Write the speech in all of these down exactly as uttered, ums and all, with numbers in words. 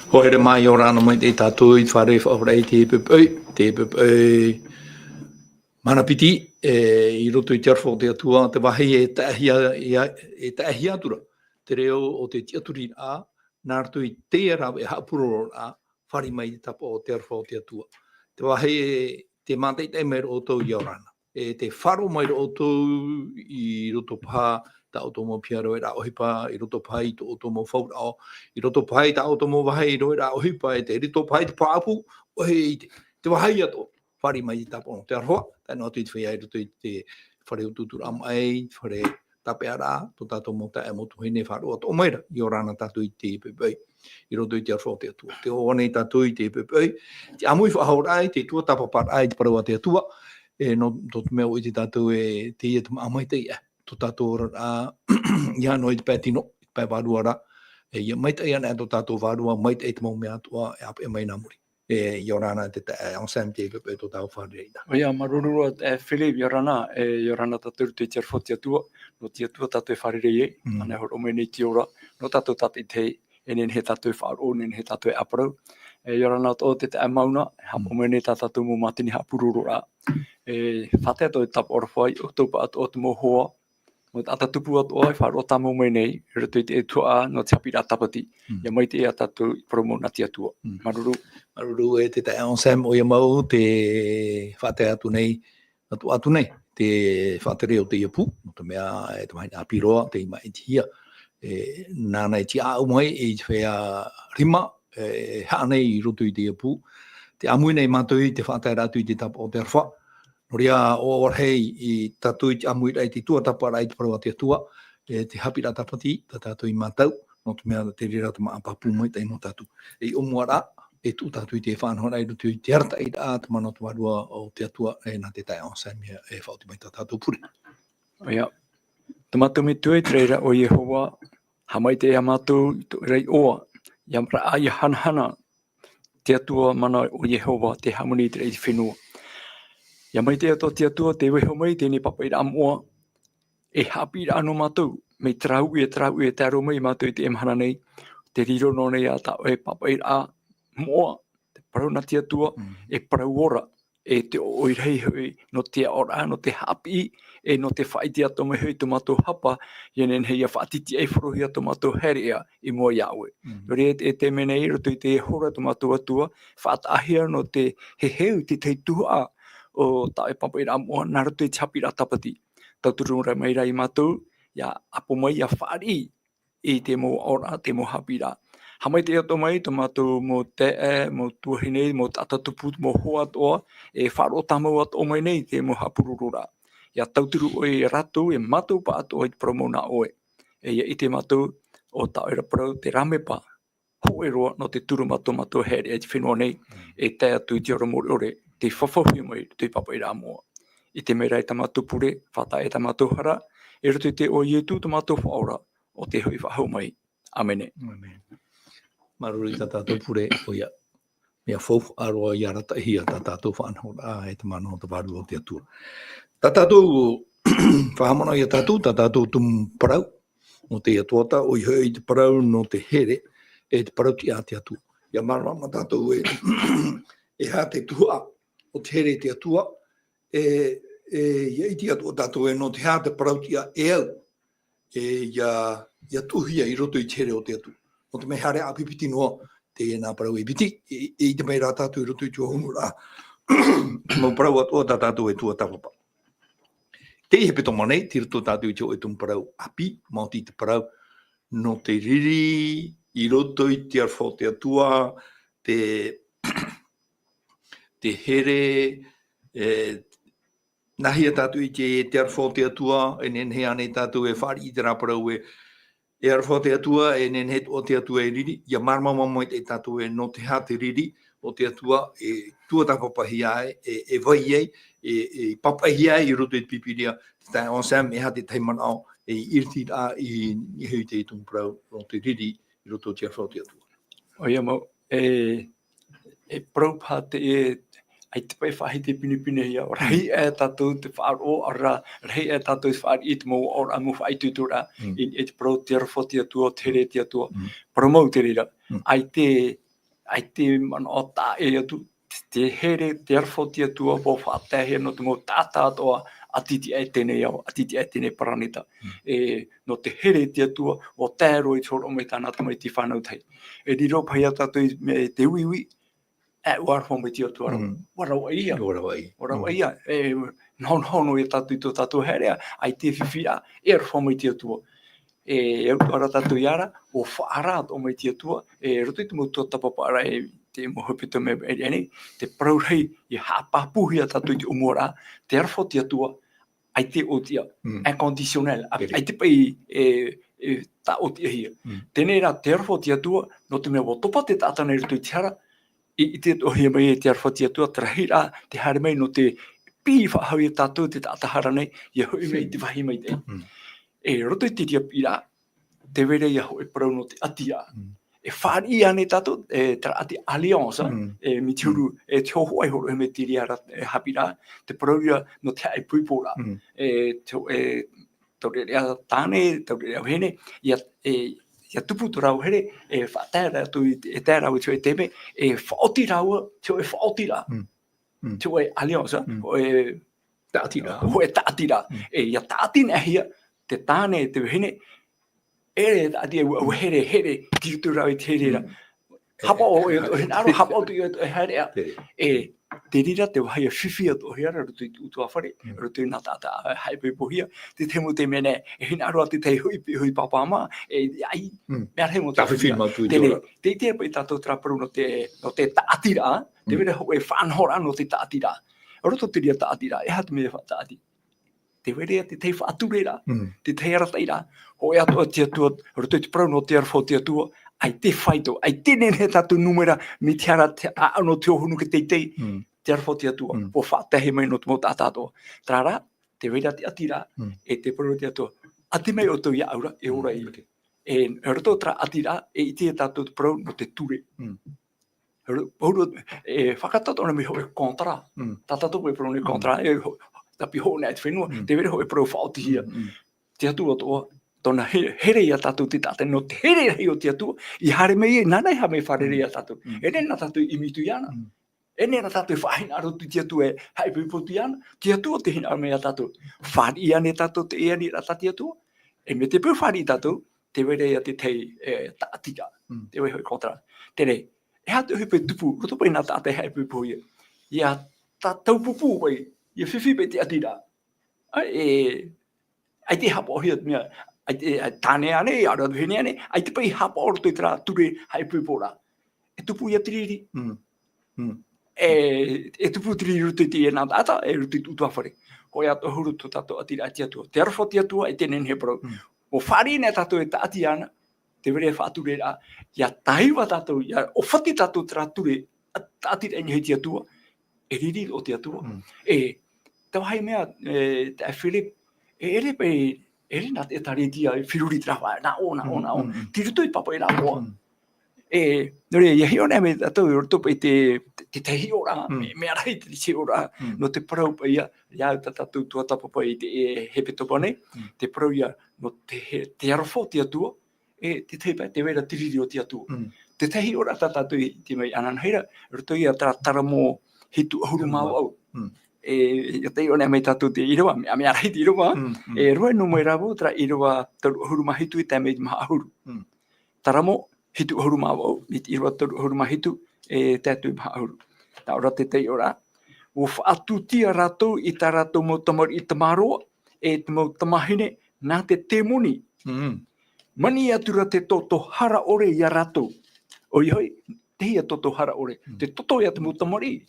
Hoa here mā, ʻia ora na maitaʻi tātou i te fare faʻaʻohipa i te poʻipoʻi, te poʻipoʻi mana piti, e, i roto i te aroha o te Atua, te vāhi e taʻahia, ia, e taʻahia atu ra te reo o te tiʻaturiraʻa, nā roto i te rave haʻapurororaʻa, fāriʻi mai i te tāpaʻo o te aroha o te Atua. Te vāhi e, te mātaʻitaʻi mai ra ʻoutou, ʻia ora na. E te faʻaroʻo mai ra ʻoutou i roto paha tā ʻoutou mau piha rave ʻohipa, i roto paha i tō ʻoutou mau fauraʻo, i roto paha i tā ʻoutou mau vāhi rave ʻohipa, e te roto paha i te pāʻapu, ʻoia hoʻi te, te vāhi atoʻa, fāriʻi mai i te tāpaʻo o te aroha, tae noa atu i te feiā i roto i te fare utuuturaʻa maʻi, te fare tāpeʻaraʻa, tō tātou mau taeaʻe, mau tuahine, faʻaroʻo atoʻa mai ra, ʻia ora na tātou i te poʻipoʻi, i roto i te aroha o te Atua. Tē ʻoaʻoa nei tātou i te poʻipoʻi, te ʻāmui faʻahouraʻa, te tuatāpaparaʻa i te parau a te Atua, e, nō, nō te mea ʻoia tātou e, teie te māʻa maitaʻi, e, tō tātou oraraʻa, ʻia noa i te pae tino, i te pae vārua ra, e, ʻia maitaʻi ana tō tātou vārua, maitaʻi te mau mea atoʻa, e ʻāpeʻe mai nā muri. E, ʻia ora na te taeaʻe Anselme, te poʻipoʻi tō tātou fārereiraʻa. ʻOia, māuruuru e Philip, ʻia ora na, e, ʻia ora na tātou i te aroha o te Atua, nō te Atua tātou e fārerei ai, Mm. ʻana e hōroʻa mai nei te ora, nō tātou tātaʻitahi, e nehenehe tātou e faʻaroʻo, nehenehe tātou e ʻāparau. E, ʻia ora na atoʻa te taeaʻe Mauna, e haʻapaʻo Mm. mai nei tā tātou mau mātini haʻapurororaʻa. E, faʻatae atoʻa i te tāpaʻo aroha i ʻoutou pāʻatoʻa, te mau hoa, mau taʻata tupu atoʻa e faʻaroʻo tāmau mai nei, i roto i te tuhaʻa nō te haʻapiʻiraʻa tāpati. Mm. ʻIa maitaʻi ia tātou i parau mau nā te Atua. Mm. Māuruuru. Māuruuru e te taeaʻe Anselme, ʻoia mau te faʻatae atu nei, atu, atu nei, te faʻatere o teie pū, nō te mea, e te mahina ʻāpī roa, tei maʻitihia, e, nāna e tiʻaʻau mai i te feiā rima, e, haʻa nei i roto i teie pū. Tē ʻāmui nei mātou i te faʻataeraʻa atu i te tāpaʻo o te aroha. Nō reira, ʻoaʻoa rahi tātou i te ʻāmuiraʻa i te tuatāpaparaʻa i te parau a te Atua, e, te haʻapiʻiraʻa tāpati, tā tātou i mātau, nō te mea te reira te māʻa pāpū maitaʻi nō tātou. E, i ʻōmuaraʻa, e tuʻu tātou i te faʻanahoraʻa i roto i te arataʻiraʻa, te mana o te Vārua o te Atua, e, nā te taeaʻe Anselme e faʻaoti mai tā tātou pure. ʻOia. Tō mātou Metua i te raʻi ra ʻo Iehova, haʻamaitaʻi ia mātou i tō ʻoe ra iʻoa, ʻia raʻa, ʻia hanahana, te Atua mana ʻo Iehova, tē hāmani i te raʻi i te fenua. ʻIa maitaʻi atoʻa te Atua, tē vaiiho mai i teie nei pāpaʻiraʻa moʻa, e haʻapiʻiraʻa nō mātou, mai terā uʻi i terā uʻi e tae roa mai ia mātou i teie mahana nei, tē riro noa nei ā tā ʻoe pāpaʻiraʻa moʻa, te parau nā te Atua, Mm. e parau ora, e te ʻoʻoi rahi hoʻi, nō te aʻoraʻa, nō te haʻapiʻi, e nō te faʻaʻite atoʻa mai hoʻi tō mātou hapa, ʻia nehenehe ʻia faʻatītīʻaiforohia tō mātou haereʻa i mua iā ʻoe. Mm. Nō reira, e te, e te mea nei, i roto i te hora tō mātou Atua, faʻataʻahia nō te heheu i te tahi tuhaʻa o tā ʻoe pāpaʻiraʻa moʻa, nā roto i te haʻapiʻiraʻa tāpati. Tauturu mai ra ia mātou, ʻia ʻapo mai, ʻia fāriʻi i te mau aʻoraʻa, te mau haʻapiʻiraʻa. Haʻamaitaʻi atoʻa mai tō mātou mau taeaʻe, mau tuahine, mau taʻata tupu, mau hoa atoʻa, e faʻaroʻo tāmau atoʻa mai nei i te mau haʻapurororaʻa. ʻIa tauturu ʻoe ia rātou, e mātou pāʻatoʻa i te parau mau nā ʻoe. E ʻia ʻite mātou, ʻo tā ʻoe ra parau, te rāmepa hōʻē roa nō te turu mai tō mātou haereʻa i te fenua nei, Mm. e tae atu i te ora mure ʻore, tē fafauhia mai i te pāpaʻiraʻa moʻa. ʻIte mai ra i tā mātou pure, faʻataʻa i tā mātou hara, i roto i te iʻoa o Ietu tō mātou Faʻaora, ʻo tē hoʻi faʻahou mai. ʻĀmene. ʻĀmene. Māuruuru i tā tātou pure, ʻoia. Mea faufaʻa roa ʻia arataʻihia tā tātou faʻanahoraʻa e te mana o te Vārua o te Atua. Tā tātou, faʻahaʻamanaʻo ia tātou, tā tātou tumu parau, nō te Atua tā, ʻoia hoʻi te parau nō te here, e te parau tiʻa a te Atua. ʻIa māramarama tātou e, e aha te tuhaʻa o te here a te Atua, e, e, ʻia ʻite atoʻa tātou e nō te aha te parau tiʻa e au, e, ʻia, ʻia tuʻuhia i roto i te here o te Atua. Nō te mea haere ʻāpipiti noa, teie nā parau e piti, e, e ʻite mai rā tātou i roto i te ʻōmuaraʻa. Mau parau atoʻa tā tātou e tuatāpapa. Teie hepetoma nei, tei roto tātou i te hōʻē tumu parau ʻāpī, maoti te parau, nō te riri, i roto i te aroha o te Atua, te, te here, e, nā hea tātou i te, te aroha o te Atua, e nehenehe ānei tātou e fāriʻi i terā parau ē, e aroha o te Atua, e nehenehe atoʻa te Atua e riri, ʻia māramarama mai tātou ē, nō te aha te riri o te Atua, e tuatāpapahia ai, e, e vai ai, e, e pāpaʻihia ai i roto i te Pīpīria, te taeaʻe Anselme, e aha te tahi manaʻo, e iritiraʻa i, i niʻa i te, tōna parau, nō te riri i roto i te aroha o te Atua. ʻOia mau, e, e parau paha te, e, ʻaita paʻi e faʻahiti pinepinehia, ʻo rahi aʻe tātou te faʻaroʻo, ʻaore rā, rahi aʻe tātou te fāriʻi i te mau oraraʻa mau faʻaitoitoraʻa, Mm. i, i te parau te aroha o te Atua, te here o te Atua. Mm. Parau mau te reira. Mm. ʻAita, ʻaita manaʻo taʻa ʻē atu, te, te here, te aroha o te Atua, ʻua faʻataehia nō te mau taʻata atoʻa, ʻati iti aʻe teie nei ao, ʻati iti aʻe teie nei paraneta. Mm. E, nō te here o te Atua, ʻua tae roa i te hōroʻa mai tāna Tamaiti fānau tahi. E riro paha ia tātou i, me te uiui, e, ʻua aroha mai te Atua rā. Mm. ʻUa ravaʻi ia. ʻUa ravaʻi. ʻUa ravaʻi Mm. ia. E, nahonaho noa ia tātou i tō tātou haereraʻa, ʻaita e fifi ra, e aroha mai te Atua. E, e au atoʻa ra tātou ia ra, ʻua faʻaara atoʻa mai te Atua, e, roto i te mau tuatāpaparaʻa, e, te mau hepetoma e, e, e nei, te parau rahi, ʻia haʻapāpūhia tātou i te ʻōmuaraʻa, te aroha o te Atua, ʻaita e ʻōtiʻa, Mm. inconditionnel, a, Very. ʻaita paʻi, e, e, taʻa ʻōtiʻahia. Mm. Teie rā, te aroha o te Atua, nō te mea ʻua topa te taʻata nei i roto i te hara, i, i te ʻōtiʻahia mai e te aroha o te Atua, te rahiraʻa, te haere mai nō te piʻi faʻahou ia tātou te taʻata hara nei, ʻia hoʻi mai i te vāhi maitaʻi. Mm. E roto i te reira piʻiraʻa, tē vai ra ia hōʻē parau nō te ʻatiraʻa. Mm. E fāriʻi ānei tātou, e, terā ʻati alliance, Mm. e, mai te huru, Mm. e, te hōhoʻa i hōroʻahia mai i te reira, e, haʻapiʻiraʻa, te parau ia nō te haʻaipoiporaʻa. Mm. E, te, e, taureʻareʻa tāne, taureʻareʻa vahine, ʻia, e, ʻia tupu tō rāua here, e faʻatae rātou i te, e tae rāua i te hōʻē taime, e faʻaoti rāua, te hōʻē faʻaotiraʻa. Mm. Mm. Te hōʻē alliance, Mm. hōʻē Tāʻatiraʻa. hōʻē tāʻatiraʻa. Mm. E, ʻia tāʻatiraʻahia, te tāne, te vahine, e, tāʻati, ʻua, ʻua here, here, tei roto rāua i te here ra. Mm. Haʻapaʻo, e, e, hinaʻaro, haʻapaʻo atu i, e, haereʻa. Te. E, te reira te vāhi ʻia fifi atoʻahia ra, roto i te ʻutuāfare, Mm. roto i nā taʻata, e, haʻaipoipohia. Te tahi mau taime nei, e hinaʻaro atu te tahi hui, hui pāpā mā, e, ai, Mm. mea rahi mau Tāfifi taʻata. mau tu i Teie, tō ra. tē ʻite paʻi tātou terā parau nō te, nō te tāʻatiraʻa, tē Mm. vai ra hōʻē faʻanahoraʻa nō te tāʻatiraʻa. Roto i te reira tāʻatiraʻa, e aha te mea e faʻatāʻati? Tē vai ra ia te tahi faʻatureraʻa, Mm. te tahi arataʻiraʻa. Hōʻē atoʻa te Atua, roto i te parau nō te aroha o te Atua, ʻaita e faito, ʻaita e nehenehe tātou nūmera, mai te hara, te ʻāʻau nō te hōhonu ki te teitei, Mm. te aroha o te Atua, Mm. ʻua faʻataehia mai nō te mau taʻata atoʻa. Terā rā, tē vai ra te ʻatiraʻa, Mm. e te parau nō te Atua, ʻati mai ʻoutou iāʻu ra, e ora Mm. ia. Ok. E, roto terā ʻatiraʻa, e ʻite tātou te parau nō te ture. Mm. Ro-, ro-, e, faʻataʻa atoʻa ra mai hōʻē contrat. Mm. Tā tātou e parau nei Mm. contrat, e, ho-, tāpiti hōʻē nā te fenua, Mm. tē vai ra hōʻē parau faʻaotihia. Mm, mm. Te Atua atoʻa, tōna he-, here ia tātou te taʻata, nō te here rahi o te Atua, i haere mai e, nāna i haere mai fārerei Mm. ia tātou. Mm. E nehenehe nā tātou i ʻimi atu iāna. Mm. E nehenehe nā tātou e faʻahinaʻaro atu i te Atua e haʻaipoipo atu iāna. Te Atua tē hinaʻaro mai ia tātou. Fāriʻi ānei tātou te ʻēʻa ra tā te Atua. E mai te peu fāriʻi tātou, tē vai ra ia te tahi, e, tāʻatiraʻa. Mm. Tē vai hōʻē contrat. Teie, e aha te ʻohipa e tupu, roto paʻi i nā taʻata e haʻaipoipohia. ʻIa tā-, taupupū paʻi, ʻia fifi paʻi te ʻatiraʻa. ʻAe, e, ʻaita e haʻapaʻohia te mea, ʻaita, e, tāne ānei, ʻaore rā vahine ānei, ʻaita paʻi haʻapaʻo roto i terā ture haʻaipoiporaʻa. E tupu ia te riri. Mm. Mm. E, e tupu te riri roto i te nā taʻata, e roto i te ʻutuāfare. Hōʻē atoʻa huru tō tātou ʻatiraʻa i te Atua. Te aroha o te Atua, ʻaita e nehenehe e parau. Mm. ʻUa fāriʻi nei tātou e tāʻati iāna, tē vai ra e faʻatureraʻa, ʻia tāiva tātou, ʻia ʻōfati tātou terā ture, ā, tāʻatiraʻa i niʻa i te Atua, e riri o te Atua. Mm. E, te vāhi mea, e, taeaʻe Philip, e ʻere paʻi, e ʻere nā te ʻĒtārētia, e feruri terā faʻa-, nā ʻō, nā ʻō, Mm, nā ʻō. mm, mm. Tei roto i te pāpaʻi rāveʻa. Mm. E, nō reira, ʻia hiʻo nei mai tātou, i roto paʻi te, te, te hiʻoraʻa, Mm. me, mea rahi te hiʻoraʻa, Mm. nō te parau paʻi ia, ia au tā tātou tuatāpapa i te, e, hepetoma nei, Mm. te parau ia, nō te he-, te aroha o te Atua, e, te tahi paʻi, tē vai ra te riri o te Atua. Mm. Te tahi hiʻoraʻa tā tātou i ʻite mai ananahi ra, roto ia terā Taramo hitu ʻahuru mā vaʻu. Mm. E, ʻia taiʻo nei mai tātou te ʻīrava, mea, mea rahi te ʻīrava, Mm, mm. e, roa noa mai rā vau terā ʻīrava toru ʻahuru mā hitu e tae mai te maha ʻahuru. Mm. Taramo hitu ʻahuru mā vaʻu, mai te ʻīrava toru ʻahuru mā hitu, e tae atu i te maha ʻahuru. Nā ʻō ra te taiʻoraʻa, ʻua faʻatūtia rātou i tā rātou mau tamariʻi tamaroa, e te mau tamāhine, nā te temoni. Mm. Mani atu ra te toto hara ʻore ia rātou. ʻOia hoʻi, tē hia toto hara ʻore, Mm. te toto ia te mau tamariʻi.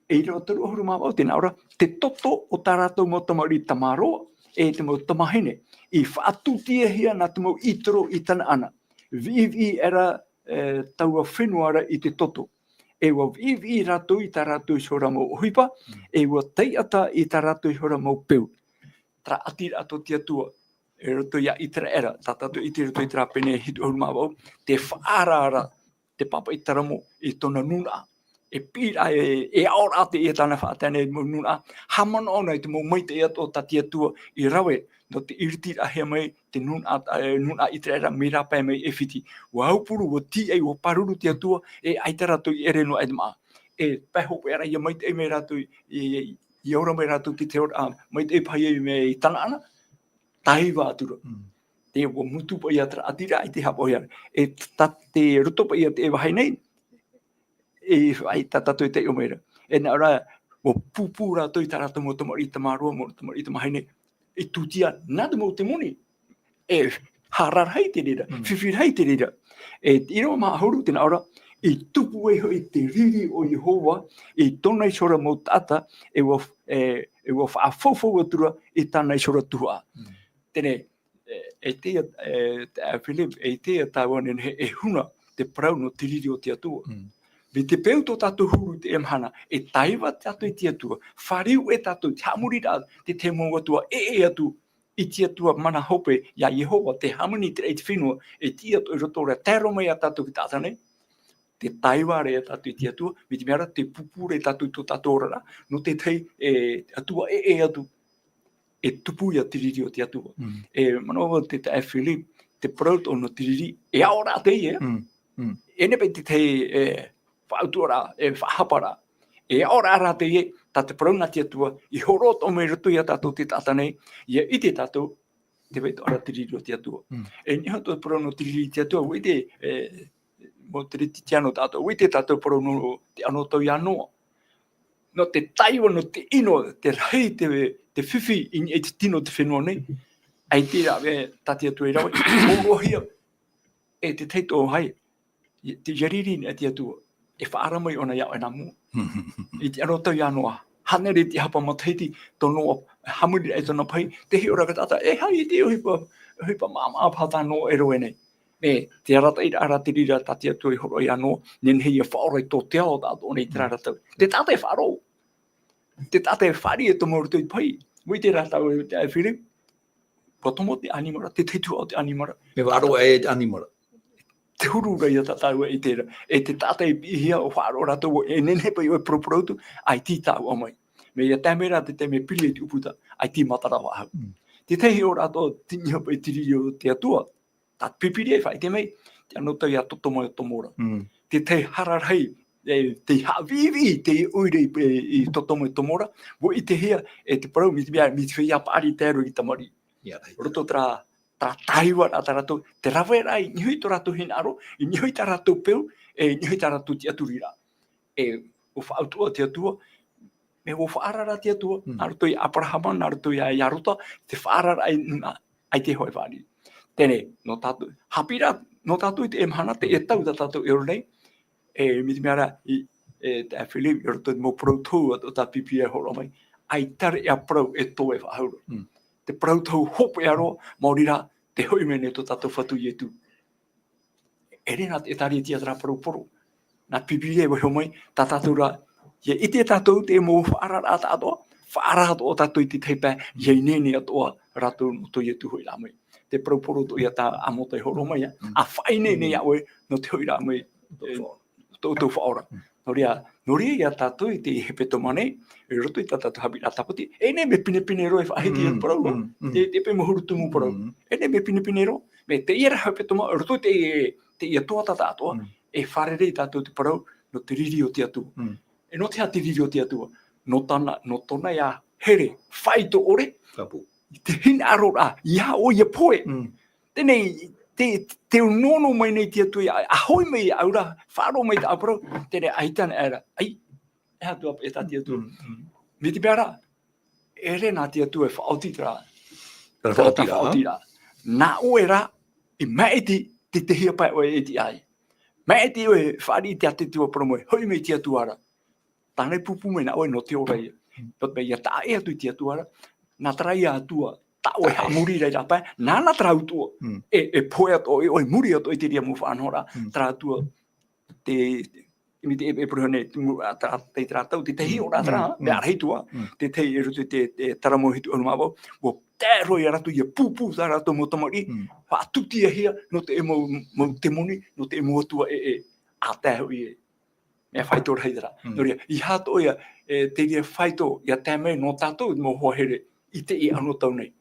E rima toru ʻahuru mā vaʻu, tē nā ʻō ra, te toto o tā rātou mau tamariʻi tamaroa, e te mau tamāhine, i faʻatūtiahia nā te mau ʻītoro i Tanaana. Viʻiviʻi aʻera, e, taua fenua ra i te toto. E ʻua viʻiviʻi rātou i tā rātou ihora mau ʻohipa, e ʻua taiʻata i tā rātou ihora mau peu. Terā ʻati ra atoʻa te Atua, i roto ia Iteraera, tā tātou i ʻite i roto i terā pene hitu ʻahuru mā vaʻu, te faʻaara ra te pāpaʻi taramo i tōna nūnaʻa. E piʻiraʻa, e, e aʻoraʻa teie tāna faʻaʻite nei mau nūnaʻa, haʻamanaʻo na i te mau maitaʻi atoʻa tā te Atua i rave, nō te ʻiritiraʻahia mai te nūnaʻa, e, nūnaʻa Iteraera mai rāpae mai ʻĒfiti. ʻUa aupuru, ʻua tīaʻi, ʻua pāruru te Atua, e ʻaita rātou i ʻere noa i te māʻa. E pae hopeʻa ra, ʻia maitaʻi mai rātou, i, i, ʻia ora mai rātou i te, te ora, ā, maitaʻi paʻi mai i Tanaana, taiva atu ra. Mm. Te ʻua mutu paʻi ia terā ʻati ra, ʻaita e haʻapaʻohia ra. E tā te roto paʻi ia te vāhi nei, e, ʻaita tātou e taiʻo mai ra. E nā ʻō ra, ʻua pūpū rātou i tā rātou mau tamariʻi tamaroa, mau tamariʻi tamāhine, i tūtia nā te mau temoni. E hara rahi te reira, Mm. fifi rahi te reira. E te ʻīrava maha ʻahuru, tē nā ʻō ra, i tupu ai hoʻi te riri o Iehova i tōna ihora mau taʻata, e ʻua, e, e ʻua faʻafaufau atu ra i tāna ihora tuhaʻa. Mm. Teie, e, e ʻite ia, e, te, a, Philip, e ʻite ia tāua nehenehe e huna te parau nō te riri o te Atua. Mm. Mai te peu tō tātou huru i teie mahana, e taiva tātou i te Atua, fāriu e tātou, te haʻamoriraʻa, te, te mau atua, e, e atu, i te Atua mana hope, ia Iehova, te hāmani i te raʻi i te fenua, e tiʻa atoʻa i roto ra, tae roa mai ia tātou i te taʻata nei, te taiva ra ia tātou i te Atua, mai te mea ra, te pūpū ra ia tātou i tō tātou oraraʻa, nō te tahi, e, atua, e, e atu, e tupu ia te riri o te Atua. Mm. E, manaʻo vau te taeaʻe Philip, te parau atoʻa nō te riri, e aʻoraʻa teie, Mm. Mm. e nehenehe paʻi te tahi, e, faʻautuaraʻa, e, faʻahaparaʻa. E aʻoraʻa rā teie, tā te parau nā te Atua, i hōroʻa atoʻa mai i roto ia tātou te taʻata nei, ʻia ʻite tātou, te vai atoʻa ra te riri o te Atua. Mm. E niʻa atoʻa te parau nō te riri o te Atua, ʻua ʻite, e, mau Kerisetiano tātou, ʻua ʻite tātou parau nō te anotau ia Noa. Nō te taiva, nō te ʻino, te rahi, te, te fifi i niʻa i te tino o te fenua nei. ʻAita rā, e, tā te Atua i rave, hōroʻahia, e te tahi atoʻa vāhi, i te, ʻia riri nei te Atua, e faʻaara mai ʻōna ia ʻoe nā mua. I te anotau ia Noa, hānere te hapa matahiti, tō Noa, hāmani raʻa i tōna pahi, tē hiʻo ra te taʻata, e aha te ʻohipa, ʻohipa maʻamaʻa paha tā Noa e rave nei. E, te arataʻiraʻa ra te reira tā te Atua i hōroʻa ia Noa, nehenehe ʻia faʻaora i tō te ao tāʻatoʻa nei i terā ra tau. Te taʻata e faʻaroʻo. Te taʻata e fāriʻi e tomo i roto i te pahi. ʻUa ʻite rā tāua, e, Philip, ʻua tomo te ʻanimara, te tahi tuhaʻa o te ʻanimara. E faʻaroʻo e te ʻanimara. Te huru ra ia tā tāua i terā. E te taʻata e piʻihia ʻo faʻaroʻo rātou, e nehenehe paʻi ʻoe e paraparau atu, ʻaita i tāʻua mai. Mai ia tae mai ra te taime e piri ai te ʻūputa, ʻaita i matara faʻahou. Mm. Te tahi ora atoʻa, te niʻa paʻi te riri o te Atua. Tā te Pīpīria e faʻaʻite mai, te anotau ia Tōtōmā e Tōmora. Mm. Te tahi hara rahi, e, te haʻavīvī, te ʻoire i, i Tōtōmā e Tōmora, ʻua ʻitehia, e te parau, mai te mea, mai te feiā paʻari e tae roa i te tamariʻi. Ia, right. Roto terā, terā taiva ra tā rātou, te raveraʻa i niʻa i tō rātou hinaʻaro, i niʻa i tā rātou peu, e, i niʻa i tā rātou tiʻaturiraʻa. E, ʻua faʻautuʻa te Atua, e ʻua faʻaara ra te Atua, Mm. nā roto ia Aperahama, nā roto ia, ia Rota, te faʻaararaʻa i nā, ʻaita hoʻi e fāriʻi. Teie, nō tātou, haʻapiʻiraʻa, nō tātou i teie mahana, teie tau tā tātou e ora nei, e, mai te mea ra, i, e, taeaʻe Philip, i roto i te mau parau tohu, atoʻa tā Pīpīria e hōroʻa mai, ʻaita rā ia parau e tō e faʻahou ra. Mm. Te parau tohu hopeʻa roa, maori rā, te hoʻi mai nei tō tātou Fatu Ietu. ʻEre nā te ʻĒtārētia terā parau poro. Nā Pīpīria e vaiiho mai, tā tātou rā, ʻia ʻite tātou te mau faʻaararaʻa tāʻatoʻa, faʻaara atoʻa tātou i te tahi pae, ʻia ineine atoʻa rātou nō tō Ietu hoʻiraʻa mai. Te parau poro atoʻa ia tā Amota e hōroʻa mai, ā, Mm. ʻa faʻaineine Mm. ia ʻoe, nō te hoʻiraʻa mai, Tō e, faʻaora. tō, tō faʻaora. Mm. Nō reira, nō reira ia tātou i te hepetoma nei, i roto i tā tātou haʻapiʻiraʻa tāpati, e nehenehe e pinepine roa e faʻahiti Mm. e parau, Mm. Mm. te, te pae mau huru tumu parau. Mm. E nehenehe e pinepine roa, mai teie ra hepetoma, i roto i te, teie tuhaʻa tāʻatoʻa, Mm. e fārerei tātou te parau, nō te riri o te Atua. Mm. E nō te aha te riri o te Atua? Nō tāna, nō tōna ia here, faʻaitoito ʻore, Ka pū. i te hinaʻaro ra, ia ʻoia pohe. Mm. Teie, te, te nōnō mai nei te Atua ia, ʻa hoʻi mai ia ʻoe ra, faʻaroʻo mai tāʻu parau, teie ʻaita ana ʻē ra, ʻai, e aha atu ā paʻi tā te Atua. Mm, mm. Mai te mea ra, ʻere nā te Atua e faʻaoti terā, Terā terā faʻaotiraʻa. faʻaotiraʻa. Nā ʻoe rā, i maʻiti te, te tahi pae ʻoe e tiʻa ai. Maʻiti ʻoe e fāriʻi i te Atua parau mai, hoʻi mai te Atua ra. Tāna i pūpū mai nā ʻoe nō te ora ia. Mm. Nō te mea ia taʻa ʻē atu i te Atua ra, nā terā ia Atua, tā ʻoe haʻamori ra i rāpae, nāna terā utuʻa. Mm. E, e pohe atoʻa ʻoe, e muri atoʻa i te reira mau faʻanahoraʻa, Mm. terā Atua, te, te, te, e, e pohe nei, te mu-, a, terā, te, terā tau, te tahi Mm. ora terā, Mm. mea Mm. ʻarahi atu ā, Mm. te tahi i roto i te, te Taramo hitu ʻahuru mā vaʻu, ʻua tae roa ia rātou ia pūpū tā rātou mau tamariʻi, Mm. faʻatūtiahia nō te mau, mau temoni, nō te mau atua ʻē, ʻē, ʻa tae hoʻi e. Mea faito rahi terā. Mm. Nō reira, ʻeiaha atoʻa ia, e, te reira faito ia tae mai nō tātou mau hoa here i teie anotau nei.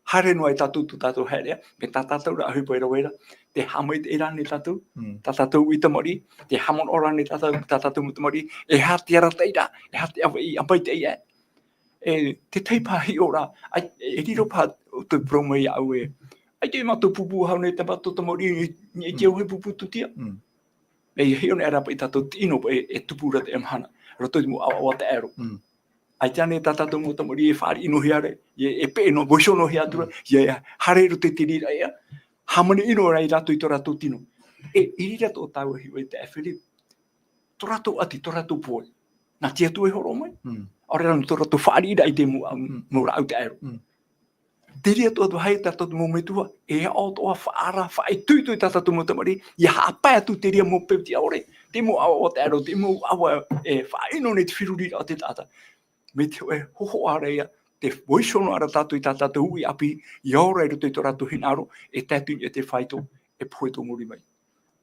Haere noa ai tātou tō tātou haereʻa, mai tā tātou ra ʻohipa i rave ra, tē haʻamaitaʻi ra ānei tātou, Mm. tā tātou uʻi tamariʻi, tē haʻamanaʻo ra ānei tātou, tā tātou mau tamariʻi, e aha te arataʻiraʻa, e aha te ʻāvaʻe ʻia maitaʻi ai. E, te tahi paha hiʻoraʻa, ʻaita, e riro paha ʻoutou e parau mai iāʻu ē, ʻaita e mātou pūpū faʻahou nei tā mātou tamariʻi, i, i te Mm. auahi pūpū tūtia. Mm. E hiʻo nei ra paʻi tātou te ʻino paʻi e, e tupu ra teie mahana, roto i te mau ʻāvaʻe taʻero. Mm. ʻAita ānei tā tātou mau tamariʻi e fāriʻi noa hia ra, e, e peʻe noa, vaiiho noa hia atu ra, Mm. ia, ia, haere i roto i te reira ʻēʻa, hāmani ʻino ra ia rātou i tō rātou tino. E, i reira tō tāua hiʻo e taeaʻe Philip. Tō rātou ʻati, tō rātou pohe. Nā te Atua e hōroʻa mai. Mm. ʻAore rā nō tō rātou fāriʻiraʻa i te mau, Mm. mau rāʻau taʻero. Mm. Te reira atoʻa atu, haere tātou mau metua, e aʻo atoʻa faʻaara, faʻaitoito i tā tātou mau tamariʻi, ʻia haʻapae atu te reira mau peu tiʻa ʻore, te mau ʻāvaʻe taʻero, te mau ʻāvaʻe, e, faʻaʻino nei te feruriraʻa o te taʻata. Mai te hō-, e hōhoʻa ra ia, tē vaiiho noa ra tātou i tā tātou uʻi ʻāpī, ʻia ora i roto i tō rātou hinaʻaro, e tae atu i niʻa i te faito, e pohe tō muri mai.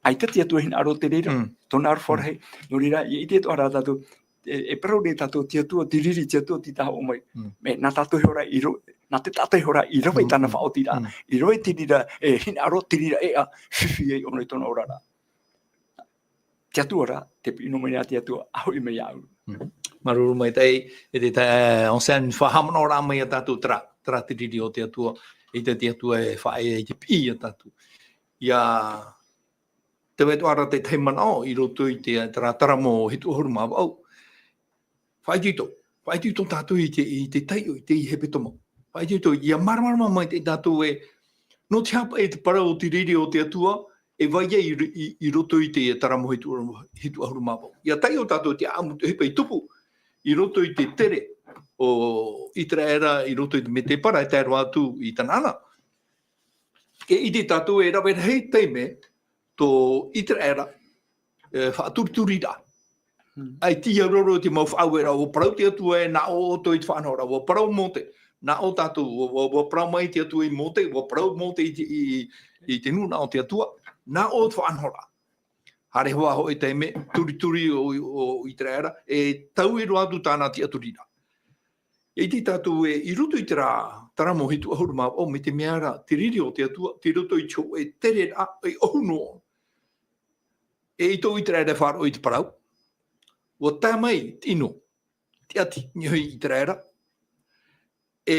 ʻAita te Atua hinaʻaro te reira, Mm. tōna aroha Mm. rahi. Nō reira, ʻia ʻite atoʻa ra tātou, e, e parau nei tātou te Atua, te riri te Atua, tē taʻa hoʻo mai. Mm. Mea, nā tātou iho ra i ro-, nā te taʻata iho ra i rave i Mm, tāna mm, faʻaotiraʻa, mm. i rave te reira, e, hinaʻaro te reira ʻēʻa, fifi ai ʻōna i tōna oraraʻa. Te Atua rā, tē piʻi noa mai nei te Atua, ʻa hoʻi mai iāʻu. Mm. Māuruuru maitaʻi, e te ta-, e, Anselme, faʻahaʻamanaʻo rā mai ia tātou terā, terā te riri o te Atua, ʻaita te Atua e faʻaea i te piʻi ia tātou. ʻIa tē vai atoʻa ra te tahi manaʻo i roto i te, terā Taramo hitu ʻahuru mā vaʻu. Faʻaitoito, faʻaitoito tātou i te, i te taiʻo, i te hepetoma. Faʻaitoito, ʻia māramarama mai te tātou ē, nō te aha paʻi te parau o te riri o te Atua, e vai ai i, i, i roto i te Taramo hitu, hitu ʻahuru mā vaʻu. ʻIa taiʻo tātou te ʻāʻamu te ʻohipa i tupu, i roto i te tere o ʻĪteraʻera, i roto i te Medebara e tae roa atu i Tanaana. E ʻite tātou e rave rahi taime, tō ʻĪteraʻera, e, faʻaturituri ra. Hmm. ʻAita ʻia riro te mau faʻaueraʻa, ʻua parau te Atua ē, nā ʻō ʻoutou i te faʻanahoraʻa, ʻua parau Mōte, nā ʻō tātou, ʻua, ʻua, ʻua parau mai te Atua i Mōte, ʻua parau Mōte i te, i, i, i te nūnaʻa o te Atua, nā ʻō te faʻanahoraʻa. Haere hoʻi taime, turituri ʻo, ʻo ʻĪteraʻera, e taui roa atu tāna tiʻaturiraʻa. E ʻite tātou ē, i roto i terā Taramo hitu ʻahuru mā vaʻu, mai te mea ra, te riri o te Atua, tei roto i te hōʻē tereraʻa, e ʻohu noa. E i tō ʻĪteraʻera e faʻaroʻo i te parau, ʻua tae mai te ʻino, te ʻati, i niʻa i ʻĪteraʻera. E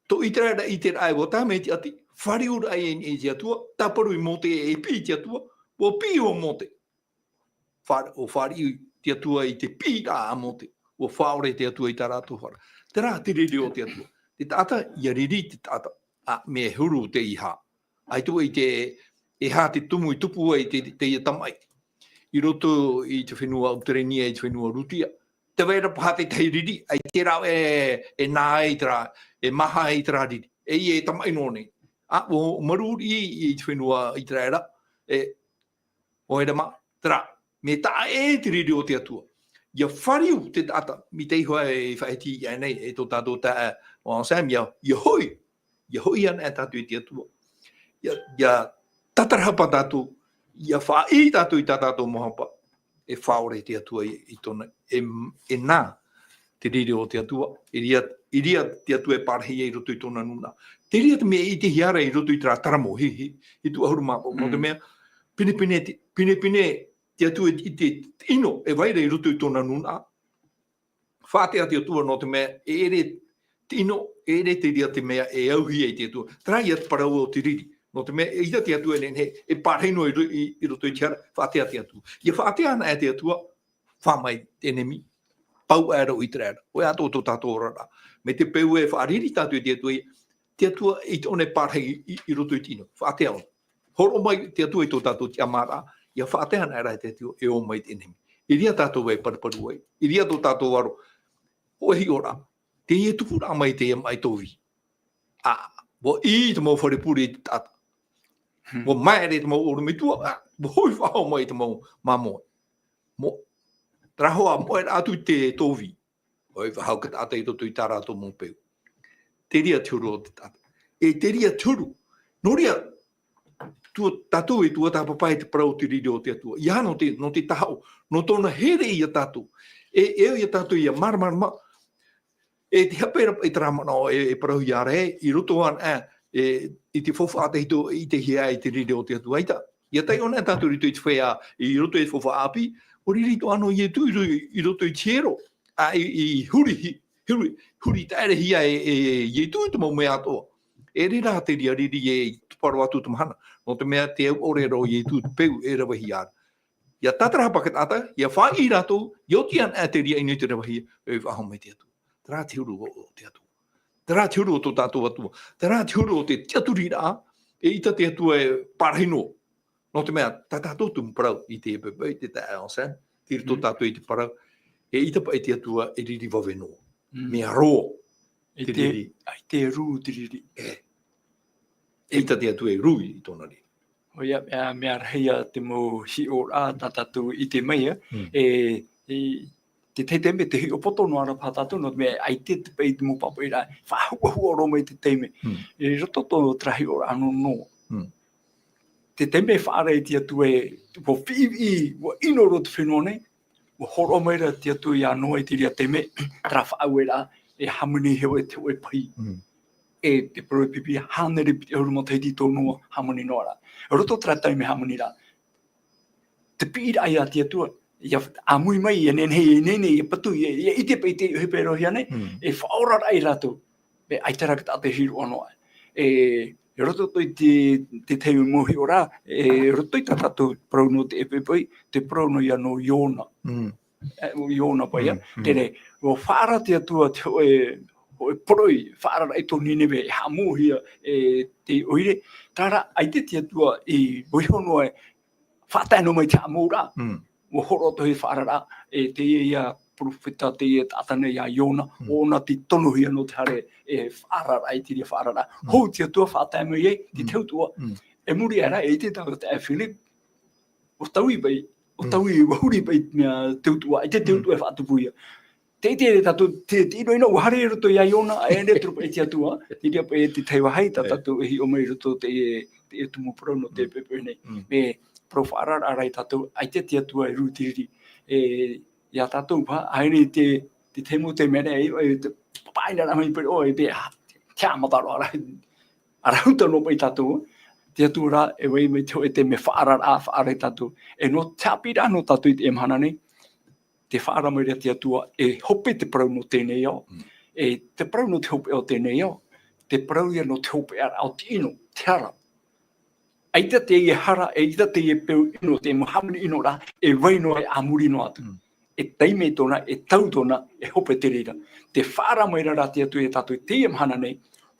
tō ʻĪteraʻera i ʻite ra ē ʻua tae mai te ʻati, fāriu ra ʻoia i niʻa i te Atua, tāparu i Mōte e piʻi i te Atua, ʻua piʻi ʻo Mōte. Fā-, ʻua fāriʻi te Atua i te piʻiraʻa a Mōte, ʻua faʻaʻore te Atua i tā rātou hara. Terā te riri o te Atua. Te taʻata, ʻia riri te taʻata, ā, mea huru te ʻeiaha. ʻAita ʻua ʻite, e aha te tumu i tupu ai te, te, teie tamaʻi. I roto i te fenua Auteraʻania, i te fenua Rutia. Tē vai ra paha te tahi riri, ʻaita rā e, e nā ai terā, e maha ai terā riri. E ia e tamaʻi noa nei. Ā, ʻua marū riʻi i te fenua ʻĪteraʻera, e, ʻoia rā mā, terā, mea taʻa ʻē te riri o te Atua. ʻIa fāriu te taʻata, mai te iho e faʻahiti iāʻu nei, e tō tātou taeaʻe, ʻo Anselme, ʻia, ʻia hoʻi, ʻia hoʻi ana e tātou i te Atua. ʻIa, ʻia tatarahapa tātou, ʻia faʻaʻī tātou i tā tātou mau hapa, e faʻaʻore te Atua i, i tōna, e, e nā te riri o te Atua, i reira, i reira te Atua e pārahi ai i roto i tōna nūnaʻa. Te reira te mea e ʻitehia ra i roto i terā Taramo hi-, hi-, hitu ʻahuru mā vaʻu, nō te Mm. mea, pinepine te, pinepine te Atua i te, te ʻino e vai ra i roto i tōna nūnaʻa. Faʻaʻite te Atua nō te mea, e ʻere te ʻino, e ʻere te reira te mea e auhi ai te Atua. Terā ia te parau o te riri. Nō te mea, e ʻita te Atua e nehenehe, e pārahi noa i ro-, i, i roto i te hara, faʻaʻite te Atua. ʻIa faʻaʻite ana e te Atua, fā mai te ʻenemi, pau aʻera ʻo ʻĪteraʻera. ʻOia atoʻa tō tātou oraraʻa. Mai te peu e faʻariri tātou i te Atua, te Atua i te ʻōna e pārahi i, i roto i te ʻino. Faʻaʻite ʻōna. Hōroʻa mai te Atua i tō tātou tiʻamāraʻa, ʻia faʻaʻite ana aʻera e te Atua, e ō mai te ʻenemi. I reira tātou e paruparu ai. I reira tō tātou aro. Hōʻē hiʻoraʻa. Teie tupuraʻa mai teie maʻi tōvī. ʻĀ, ʻua ʻī te mau fare pure i te taʻata. Hmm. ʻUa maere te mau ʻorometua, ʻā, ʻua hoʻi faʻahou mai te mau māmoe. Mo, terā hoʻi, moʻe atu i te tōvī. ʻOia, faʻahou te taʻata i roto i tā rātou mau peu. Te reira te huru o te taʻata. E te reira te huru. Nō reira, tua, tātou e tuatāpapa i te parau o te riri o te Atua. ʻIa nō te, nō te tahaʻo, nō tōna here ia tātou. E, e au ia tātou ʻia māramarama, e te hape ra, i terā manaʻo, e, e parauhia ra ē, i roto ana, e, i te faufaʻa tahito, i te hia, i te riri o te Atua ʻaita. ʻIa taiʻo ana tātou i roto i te feiā, i roto i te faufaʻa ʻāpī, ʻua riri atoʻa nō Ietu i ro-, i roto i te hiero, ʻā, i, i huri, hi-, huri, huri taʻerehia e, e, e Ietu te mau mea atoʻa. E reira te reira riri e tupu roa atu te mahana, nō te mea te au ʻore ra o Ietu te peu e ravehia ra. ʻIa tātarahapa te taʻata, ʻia faʻaʻī rātou, ʻia oti ana te reira i niʻa i te ravehia, e faʻahou mai te Atua. Terā te huru o, o te Atua. Terā te huru o tō tātou Atua. Terā te huru o te tiʻaturiraʻa, eʻita te Atua e pārahi noa. Nō te mea, tā tātou tumu parau i te pepe, i te tae o Sam, tei roto Mm. tātou i te parau, eʻita paʻi te Atua e riri vave noa. Mm. Mea roa. I Te te, riri. I te rū te riri. E. Eʻita te Atua e rū i tōna riri. ʻOia, mea, mea rahi ia te mau hiʻoraʻa tā tātou i ʻite mai, ā. Mm. E, e, te tahi taime, te hiʻopoʻoraʻa ra paha tātou, nō te mea, ʻaita te paʻi te mau pāpaʻiraʻa, faʻahuʻahuʻa roa mai te taime. Mm. I roto tō terā hiʻoraʻa nō Noa. Mm. Te taime e faʻaara ai te Atua e, ʻua fiʻifiʻi, ʻua ʻino roa te fenua nei, ʻua hōroʻa mai ra te Atua ia Noa i te reira taime, terā faʻaueraʻa, e hāmani hōʻē te hōʻē pahi. Mm. E te parau e pipi, hānere piti ʻahuru matahiti tō Noa, hāmani noa ra. Roto terā taime hāmani ra. Te piʻiraʻa ia te Atua, ʻia ʻāmui mai, ʻia nehenehe, ʻia nehenehe, ʻia patu, ʻia, ʻia ʻite paʻi te ʻohipa e parauhia nei, Mm. e faʻaoraraʻa ia rātou. E ʻaita rā te taʻata e hiroʻa noa. E, i roto i te, te tahi mau hiʻoraʻa, e, i roto i tā tātou parau nō te ʻepoʻepo, te parau nō ia nō Iona. Mm. E, ʻo Iona paʻi, ā. Mm, mm. Terā, ʻua faʻaara te Atua te hōʻē, hōʻē poroʻi, faʻaararaʻa i tō Nineve, e haʻamouhia, e, te ʻoire. Terā rā, ʻaita te Atua i vaiiho noa e faʻatae noa mai te haʻamouraʻa. Mm. ʻUa hōroʻa atoʻa e faʻaararaʻa, e teie ia perofeta, teie taʻata nei ia Iona, Mm. ʻo ʻōna tei tonohia nō te haere, e faʻaararaʻa i te reira faʻaararaʻa. Mm. Hou te Atua faʻatae mai ai, te Mm. tautuʻa. Mm. E muri aʻe ra, e ʻite tātou e Philip, ʻua taui paʻi, ʻua Mm. taui, ʻua huri paʻi, mea tautuʻa, ʻaita te Mm. tautuʻa e faʻatupu ia. Te, te, tātou, te, te ʻinoʻino, ʻua haere i roto ia Iona, e, e riro paʻi te Atua, te reira paʻi te tahi vāhi, tā E. tātou e hiʻo mai i roto te, te tumu parau nō te Mm. pepe nei. Mm. Mea parau faʻaararaʻa ra ia tātou, ʻaita te Atua e rū te riri. E, ia tātou paha, ʻaita te, te tahi mau taime ra, e, e, te papaʻiraʻa mai paʻi, ʻo, e, te, te haʻamata roa ra, ʻarahuta noa paʻi tātou, te Atua rā, e vai mai te hōʻē taime faʻaararaʻa, faʻaara ia tātou. E nō te haʻapiʻiraʻa nō tātou i teie mahana nei, tē faʻaara mai ra te Atua, e hope te parau nō teie nei ao. Mm. E te parau nō te hopeʻa o teie nei ao, te parau ia nō te hopeʻaraʻa o te ʻino, te hara. ʻAita teie hara, ʻaita teie peu ʻino, te mau hāmani ʻino ra, e vai noa, e a muri noa atu. Mm. E taime tōna, e tau tōna, e hope te reira. Tē faʻaara mai ra te Atua ia tātou i teie mahana nei,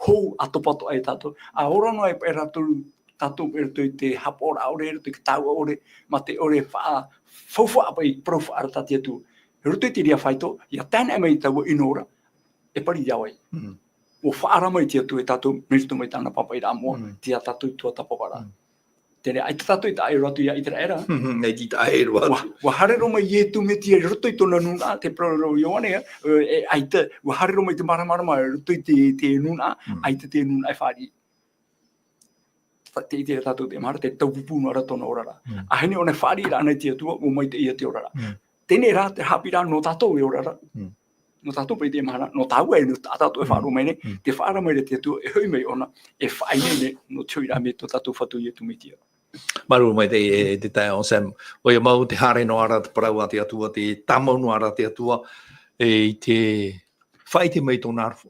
hou ʻa topa atoʻa ia tātou, ʻa ora noa e paʻi rātou tātou i roto i te hapaʻoraʻa ʻore, i roto i te taua ʻore, mā te ʻore faʻa-, faufaʻa paʻi parau faʻaara tā te Atua. I roto i te reira faito, ʻia tae noa mai taua ʻino ra, e pari ia vai. Mm. ʻUa faʻaara mai te Atua ia tātou, mai roto mai tāna papaʻiraʻa moʻa, Mm. te ia tātou tuatāpaparaʻa. Mm. Terā, ʻaita tātou i taʻa ʻē roa atu ia ʻĪteraʻera. Mm, ʻaita i taʻa ʻē roa atu. ʻUa, ʻua haere roa mai Iesu Mesia i roto i tōna nūnaʻa, te parau ra ʻo Ioane, e, e, ʻaita, ʻua haere roa mai te māramarama i roto i te, te nūnaʻa, Mm. ʻaita te nūnaʻa e fāriʻi. Fa-, te ʻite ra tātou i teie mahana, tē taupupū noa ra tōna oraraʻa. Mm. ʻA heni ʻōna e fāriʻi ra anaʻe te Atua, ʻua maitaʻi ia te oraraʻa. Mm. Teie rā, te haʻapiʻiraʻa nō tātou e ora ra. Mm. Nō tātou paʻi i teie mahana, nō tāua e nō tā tātou e Mm. faʻaroʻo mai nei, Mm. tē faʻaara mai ra te Atua, e hoʻi mai ʻōna, e faʻaineine, nō te hoʻiraʻa mai tō tātou Fatu Iesu Mesia. Māuruuru maitaʻi e, e te taeaʻe Sam. ʻOia mau te haere noa ra te parau a te Atua, tē tāmau noa ra te Atua, e, i te faʻaʻite mai i tōna aroha.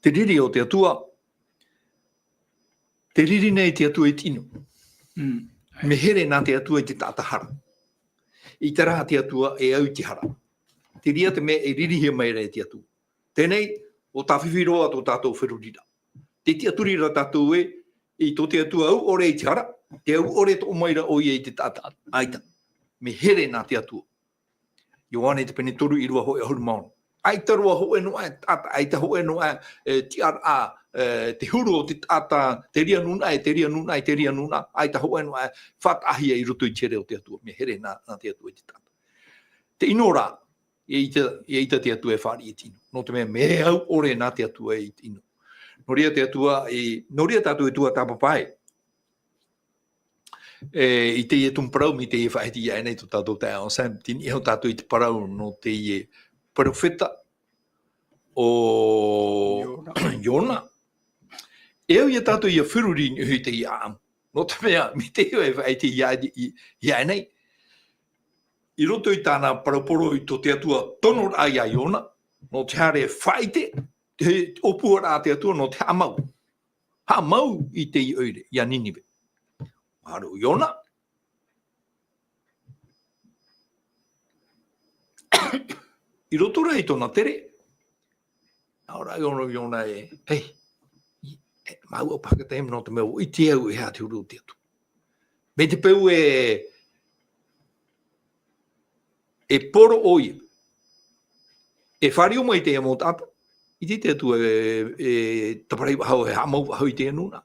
Te riri o te Atua, tē riri nei te Atua i te ʻino. Mm. Mea here nā te Atua i te taʻata hara. ʻAita rā te Atua e au i te hara. Te reira te mea e ririhia mai ra e te Atua. Teie nei, ʻua tāfifi roa tō tātou feruriraʻa. Tē tiʻaturi ra tātou ē, i tō te Atua au ʻore i te hara, te au ʻore toʻo mai ra ʻoia i te taʻata. ʻAita. Mea here nā te Atua. Ioane te pene toru, ʻīrava hōʻē ʻahuru mā ono. ʻAita roa hōʻē noa aʻe taʻata, ʻaita hōʻē noa aʻe, e, tiʻaraʻa, e, te huru o te taʻata, te reira nūnaʻa, e te reira nūnaʻa, e te reira nūnaʻa, ʻaita hōʻē noa aʻe faʻataʻahia i roto i te here o te Atua, mea here nā, nā te Atua i te taʻata. Te ʻino rā, e ʻaita, e ʻaita te Atua e fāriʻi i te ʻino. Nō te mea, mea au ʻore nā te Atua i te ʻino. Nō reira te Atua, e, nō reira tātou e tuatāpapa ai. E, i teie tumu parau, mai teie faʻahiti i ʻaʻe nei tō tātou taeaʻe Sam, tei niʻa iho tātou i te parau nō teie perofeta ʻo Iona. Iona. E au ia tātou ia feruri i niʻa i teie ʻāʻamu. Nō te mea, mai teie e faʻahiti i ʻaʻe, i, i ʻaʻe nei. I roto i tāna parau poro i tō te Atua tonoraʻa ia Iona, nō te haere faʻaʻite, te ʻōpuaraʻa a te Atua nō te haʻamau. Haʻamau i teie ʻoire, ia Ninive. Mahalo ʻo Iona. I roto rā i tōna tere, nā ʻō ra ʻo Iona, Iona e, hei, e, māuʻa paha te taime nō te mea ʻua ʻite au e aha te huru o te Atua. Mai te peu e, e poro ʻoia. E fāriu mai teie mau taʻata, ʻite te Atua e, e tāpaʻo faʻahou, e haʻamau faʻahou i teie nūnaʻa.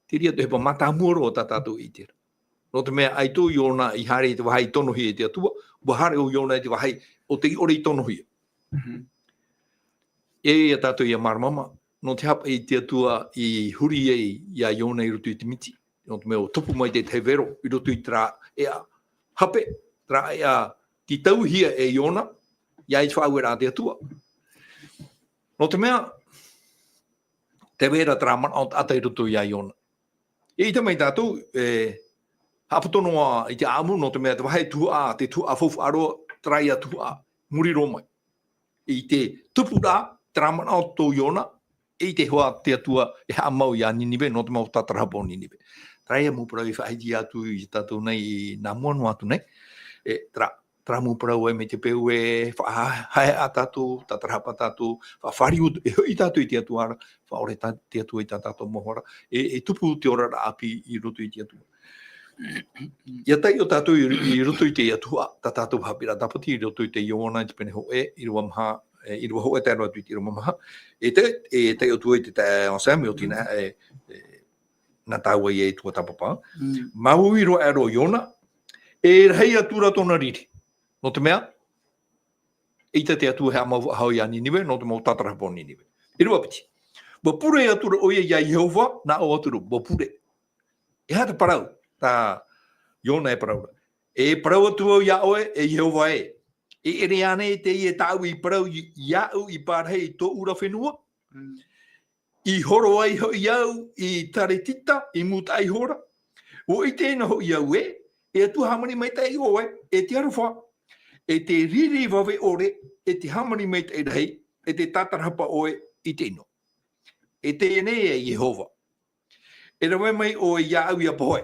Te reira te ʻohipa mātāmua roa tā tātou e ʻite ra. Nō te mea ʻaita ʻo Iona i haere i te vāhi i tonohia e te Atua, ʻua haere ʻo Iona i te vāhi ʻo tei ʻore i tonohia. Mhm. E ia tātou ia māramarama, nō te aha paʻi te Atua i huri ai ia Iona i roto i te miti. Nō te mea ʻua tupu mai te tahi vero i roto i terā ʻēʻa hape, terā ʻēʻa tītauhia e Iona, ia i te faʻaueraʻa a te Atua. Nō te mea, tē vai ra terā manaʻo taʻata i roto ia Iona. E ʻite mai tātou, e, haʻapoto noa i te ʻāʻamu, nō te mea te vāhi tuhaʻa, te tuhaʻa faufaʻa roa, terā ia tuhaʻa, muri roa mai. I te tupuraʻa, terā manaʻo tō Iona, e ʻite hoʻi te Atua e haʻamau ia Ninive, nō te mau tātarahapa o Ninive. Terā ia mau parau i faʻahiti atu ia tātou nei i nā mua noa atu nei. E, terā, terā mau parau ē, mai te peu e faʻahaehaʻa tātou, tātarahapa tātou, faʻafāriu, e hoʻi tātou i te Atua ra, faʻaʻore tā, te Atua i tā tātou mau hara, e, e tupu te oraraʻa ʻāpī i roto i te Atua. ʻIa taiʻo tātou i, i roto i teie tuhaʻa, tā tātou haʻapiʻiraʻa tāpati i roto i te Ioana i te pene hōʻē, ʻīrava maha, e, ʻīrava hōʻē tae roa atu i te ʻīrava maha. E te, e taiʻo atu ai te taeaʻe Sam, e oti na, e, e, nā tāua ia e tuatāpapa. Mm. Māuiui roa aʻe roa Iona, e rahi atu ra tōna riri. Nō te mea, ʻaita te Atua e haʻamau faʻahou ia Ninive, nō te mau tātarahapa o Ninive. ʻĪrava piti. ʻUa pure atu ra ʻoia ia Iehova, nā ʻō atu ra, ʻua pure. E aha te parau, tā Iona e parau ra? E parau atu au ia ʻoe, e Iehova ē. E ʻere ānei teie tāʻu i parau i, iāʻu i pārahi i tōʻu ra fenua? Mm. I horo ai hoʻi au i Taretita, i mūtaʻa iho ra. ʻUa ʻite na hoʻi au ē, e Atua hāmani maitaʻi ʻoe, e te aroha, e te riri vave ʻore, e te hāmani maitaʻi rahi, e te tātarahapa ʻoe i te ʻino. E teie nei e Iehova. E rave mai ʻoe iāʻu ʻia pohe.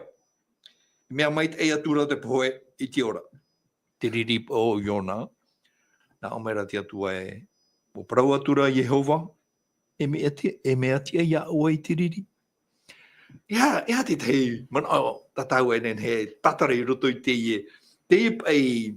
Mea maitaʻi atu ra te pohe i te ora. Te riri o Iona, nā ʻō mai ra te Atua ē, ʻua parau atu ra Iehova, e mea ti-, e mea tiʻa ia ʻoe i te riri. E aha, e aha te tahi manaʻo tā tāua e nehenehe e tātara i roto i teie, teie paʻi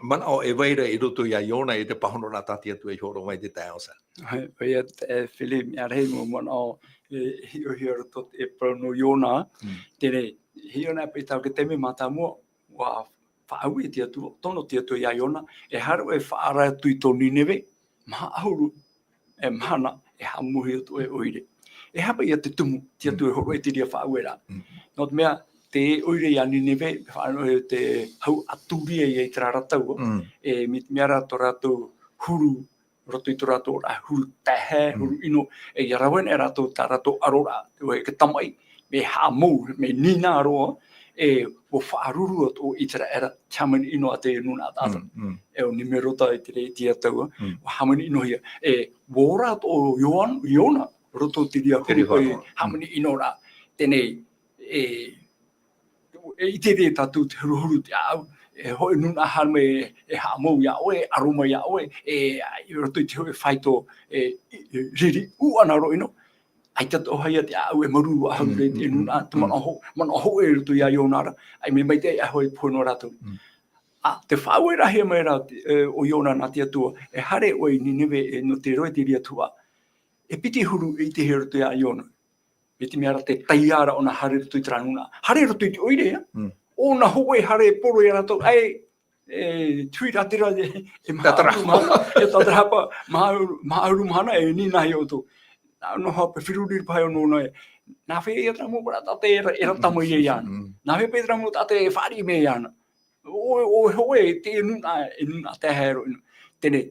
manaʻo e vai ra i roto ia Iona i te pāhono ra tā te Atua i hōroʻa mai te taeaʻe Sam. ʻAe, ʻoia, e, Philip, mea rahi mau manaʻo e hiʻohia roto i te parau nō Iona, Mm. teie, Iona paʻi taua te taime mātāmua, ʻua faʻaue te Atua, tono te Atua ia Iona, e haere ʻoe e faʻaara atu i tō Nineve, maha ʻahuru, e mahana, e haʻamauhia atu ʻoe e ʻoire. E aha paʻi ia te tumu, te Atua e hōroʻa i te reira faʻaueraʻa. Mm. Nō te mea, te ʻoire ia Nineve, faʻaroʻo i te hau Aturia ia i terā ra tau, Mm. e, mai te mea ra tō rātou huru, roto i tō rātou oraraʻa huru taehae, Mm. huru ʻino, e ʻia rave ana e rātou tā rātou ʻaroraʻa, te vāhi e te tamaʻi, mea haʻamau, mea nīnā roa, e, ʻua faʻaruru atu ʻo Iteraera, te hāmani ʻino a te nūnaʻa taʻata. Mm, mm. E ʻo Nimerota i te reira tau, Mm. ʻua hāmani ʻinohia. E, ʻua ora atu ʻo Ioan-, Iona, roto i te reira Te reira huru, huru. e, hāmani ʻino ra. Teie, e, e ʻite ra tātou te huruhuru te ʻāʻau, e hōʻē nūnaʻa haere mai e haʻamau ia ʻoe, e aro mai ia ʻoe, e, i roto i te hōʻē faito, e, i, i riri ʻūʻana roa ʻino, ʻaita atoʻa ia te ʻāʻau e marū faʻahou Mm, ra i te mm, nūnaʻa, mm, te mm. manaʻo hō-, manaʻo hōʻē i roto ia Iona ra, ʻaita e mea maitaʻi faʻahou e pohe noa rātou. Mm. ʻA, tē faʻaueraʻahia mai ra, e, ʻo Iona nā te Atua, e haere ʻoe i Nineve, e, nō te rohe i te reira tuhaʻa. E piti huru e ʻitehia i roto ia Iona. Mai te mea ra tē taiā ra ʻōna haere i roto i terā nūnaʻa. Haere i roto i te ʻoire, ʻia. Mm. ʻŌna hōʻē haere e poro ia rātou, ʻae, e, te huiraʻatira, e, e maha ʻahuru mahana, e tātarahapa, maha ʻahuru, maha ʻahuru mahana, e nīnahi ʻoutou. Nā, nō hea paʻi, feruri paʻi ʻōna, nō nā, e, nā hea ia terā mau parau taʻata e ra-, e rata mai ai iāna. Mm. Nā hea paʻi terā mau taʻata e fāriʻi mai iāna. ʻO, ʻo, ʻo, e, teie nūnaʻa, e nūnaʻa taeaʻe roa ʻino. Teie,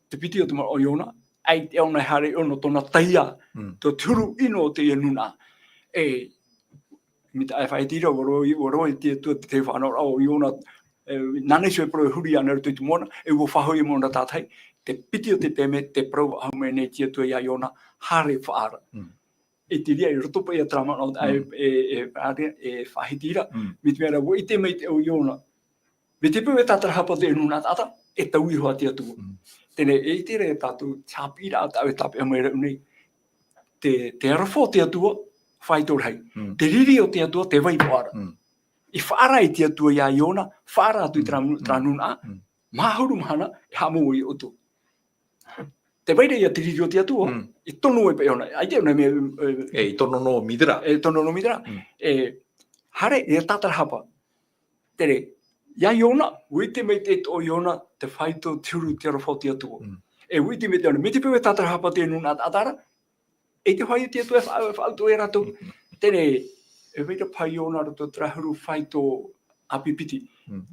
te piti o te manaʻo o Iona, ʻaita ʻōna e haere ʻōna tōna taiā, Mm. tō te huru ʻino o teie nūnaʻa. E, mai te faʻahiti ra, ʻua roaʻa, ʻua roaʻa te Atua te, te faʻanahoraʻa o Iona, e, nāna iho e parau e huri ana i roto i te moana, e ʻua faʻahoʻi mai ʻōna tātaʻi, te piti o te taime, tē parau faʻahou mai nei te Atua ia Iona, haere faʻaara. Mm. E te reira, i roto paʻi ia terā manaʻo, Mm. e, e, e, e faʻahiti ra, Mm. mai te mea ra, ʻua ʻite maitaʻi ʻo Iona. Mai te peu e tātarahapa teie nūnaʻa taʻata, e taui iho ā te Atua. Mm. Teie, e ʻite ra tātou, te haʻapiʻiraʻa tāʻu e tāpeʻa mai ra nei. Te, te aroha o te Atua, faito rahi. Mm. Te riri o te Atua, tē vai roa ra. Mm. I faʻaara ai te Atua ia Iona, faʻaara atu i terā Mm. nū-, terā Mm. nūnaʻa, Mm. maha ʻahuru mahana, e haʻamou ai ʻoutou. Tē vai ra ia te riri o te Atua, Mm. i tono ai paʻi ʻōna, ʻaita ʻōna mea, e, E, i tono nō Midera. e tono nō Midera. Mm. E, haere, e tātarahapa. Teie, ia Iona, ʻua ʻite maitaʻi atoʻa ʻo Iona, te faito, te huru, te aroha o te Atua. Mm. E ʻua ʻite maitaʻi ʻōna, mai te peu e tātarahapa teie nūnaʻa taʻata ra, e te faito te Atua e fa-, faʻautuʻa ia rātou. Mm. Teie, e vai ra paʻi Iona i roto i terā huru faito ʻāpī piti. Mm.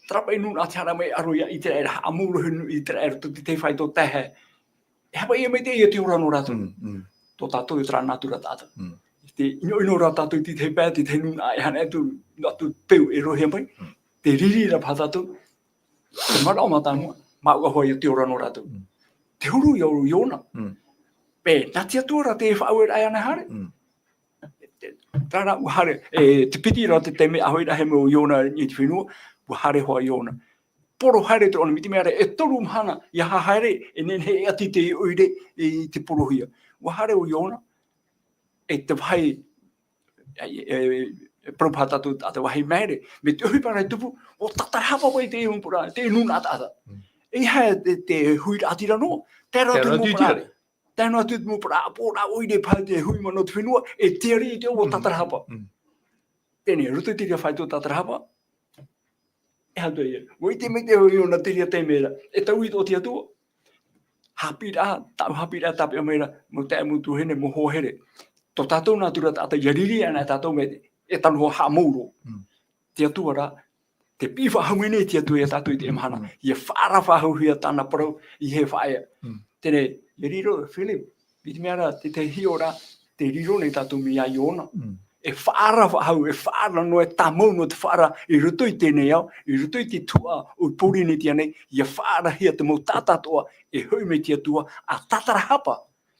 Terā paʻi nūnaʻa tē haere mai ʻo ʻaro ia ʻĪteraʻera, haʻamou roa nō ʻĪteraʻera i roto i te faito taeaʻe. E haʻapaʻo ia maitaʻi ia te ora nō rātou. Mm, mm. Tō tātou e terā nātura taʻata. Mm. Tē ʻinoʻino ra tātou i te tahi pae, te tahi nūnaʻa e haere atu, atu peu e rohe mai. Mm. Tē riri ra paha tātou. Te manaʻo mātāmua, māuʻa hoʻi ia te ora nō rātou. Mm. Te huru ia ʻo Iona. Mm. Paʻi, nā te Atua rā tē faʻaueraʻa ana e haere. Mm. Terā rā, ʻua haere, e, te piti ra te taime e hoʻi ra hia mai ʻo Iona i te fenua, ʻua haere hoʻi Iona. Poro haere atu ʻōna, mai te mea ra, e toru mahana, ʻia haere, e nehenehe e ʻati te ʻoire i te porohia. ʻUa haere ʻo Iona, e te vāhi, e, e, e, parau paha tātou, ʻa te vāhi māere, mai te ʻohipa ra i tupu, ʻua tātarahapa paʻi te mau parau, te nūnaʻa taʻata. Mm. E ʻeiaha te, te huiraʻatira noa, tae roa Tae atu roa mau atu i te parau. Tae noa atu te mau parau, ʻāpō ra ʻoire paha te hui mana o te fenua, e te ariʻi te ʻua Mm. tātarahapa. Mm. Teie, i roto i te reira faito tātarahapa, e aha atu ia. ʻUa ʻite maitaʻi ʻo Iona i te reira taime ra, e taui atoʻa te Atua. Haʻapiʻiraʻa, tāʻu haʻapiʻiraʻa tāpeʻa mai ra, mau taeaʻe, mau tuahine, mau hoa here. Tō tātou nātura taʻata, ʻia riri ana tātou mai te, e tano haʻamou roa. Mm. Te Atua rā, tē piʻi faʻahou mai nei te Atua ia tātou i teie mahana. Mm. ʻIa faʻaara faʻahouhia tāna parau, ʻeiaha e faʻaea. Mm. Teie, ʻia riro, Philip, mai te mea ra, te, te hiʻoraʻa, tē riro nei tātou mai ia Iona. Mm. E faʻaara faʻahou, e faʻaara noa, e tāmau noa te faʻaara i roto i teie nei ao, i roto i te tuhaʻa o Pōrīnetia nei, ʻia faʻaarahia te mau taʻata atoʻa, e hoʻi mai te Atua, ʻa tātarahapa.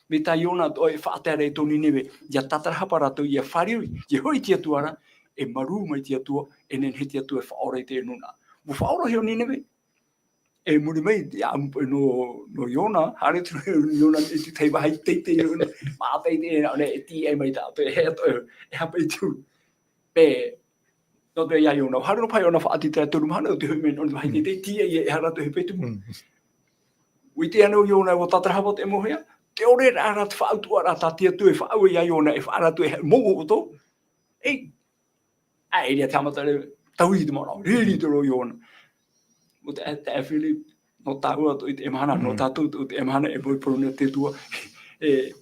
Mai tā Iona atoʻa e faʻatae ra i tō Nineve, ʻia tātarahapa rātou, ʻia fāriʻi, ʻia hoʻi te Atua ra, e marū mai te Atua, e nehenehe te Atua e faʻaora i te nūnaʻa. ʻUa faʻaorahia ʻo Nineve. E muri mai, ʻia, nō, nō Iona, haere atu Iona i te tahi vāhi teitei, Iona, mātaʻitaʻi, nā ʻō nei, e tīaʻi mai tā, e, e, e, e hapa i te huru. Paʻi, nō te ia Iona, haere noa paʻi Iona faʻati te toru mahana, ʻo tē hoʻi mai nō te vāhi Mm. teitei, tīaʻi e, e haere atu e hapa i te huru. Mm. ʻUa ʻite ana ʻo Iona, ʻua tātarahapa te mau hea, te ʻore ra, ra te faʻautuʻaraʻa tā te Atua e faʻaue ia Iona, e faʻaara atu e mou ʻoutou. Ei, ʻaita e riro te haʻamata ra, taui te manaʻo, riri te roʻo Iona. Nō te, te Philip, nō tāua atoʻa i teie mahana, nō Mm. tātou atoʻa i teie mahana, e mau parau nei te Atua. E,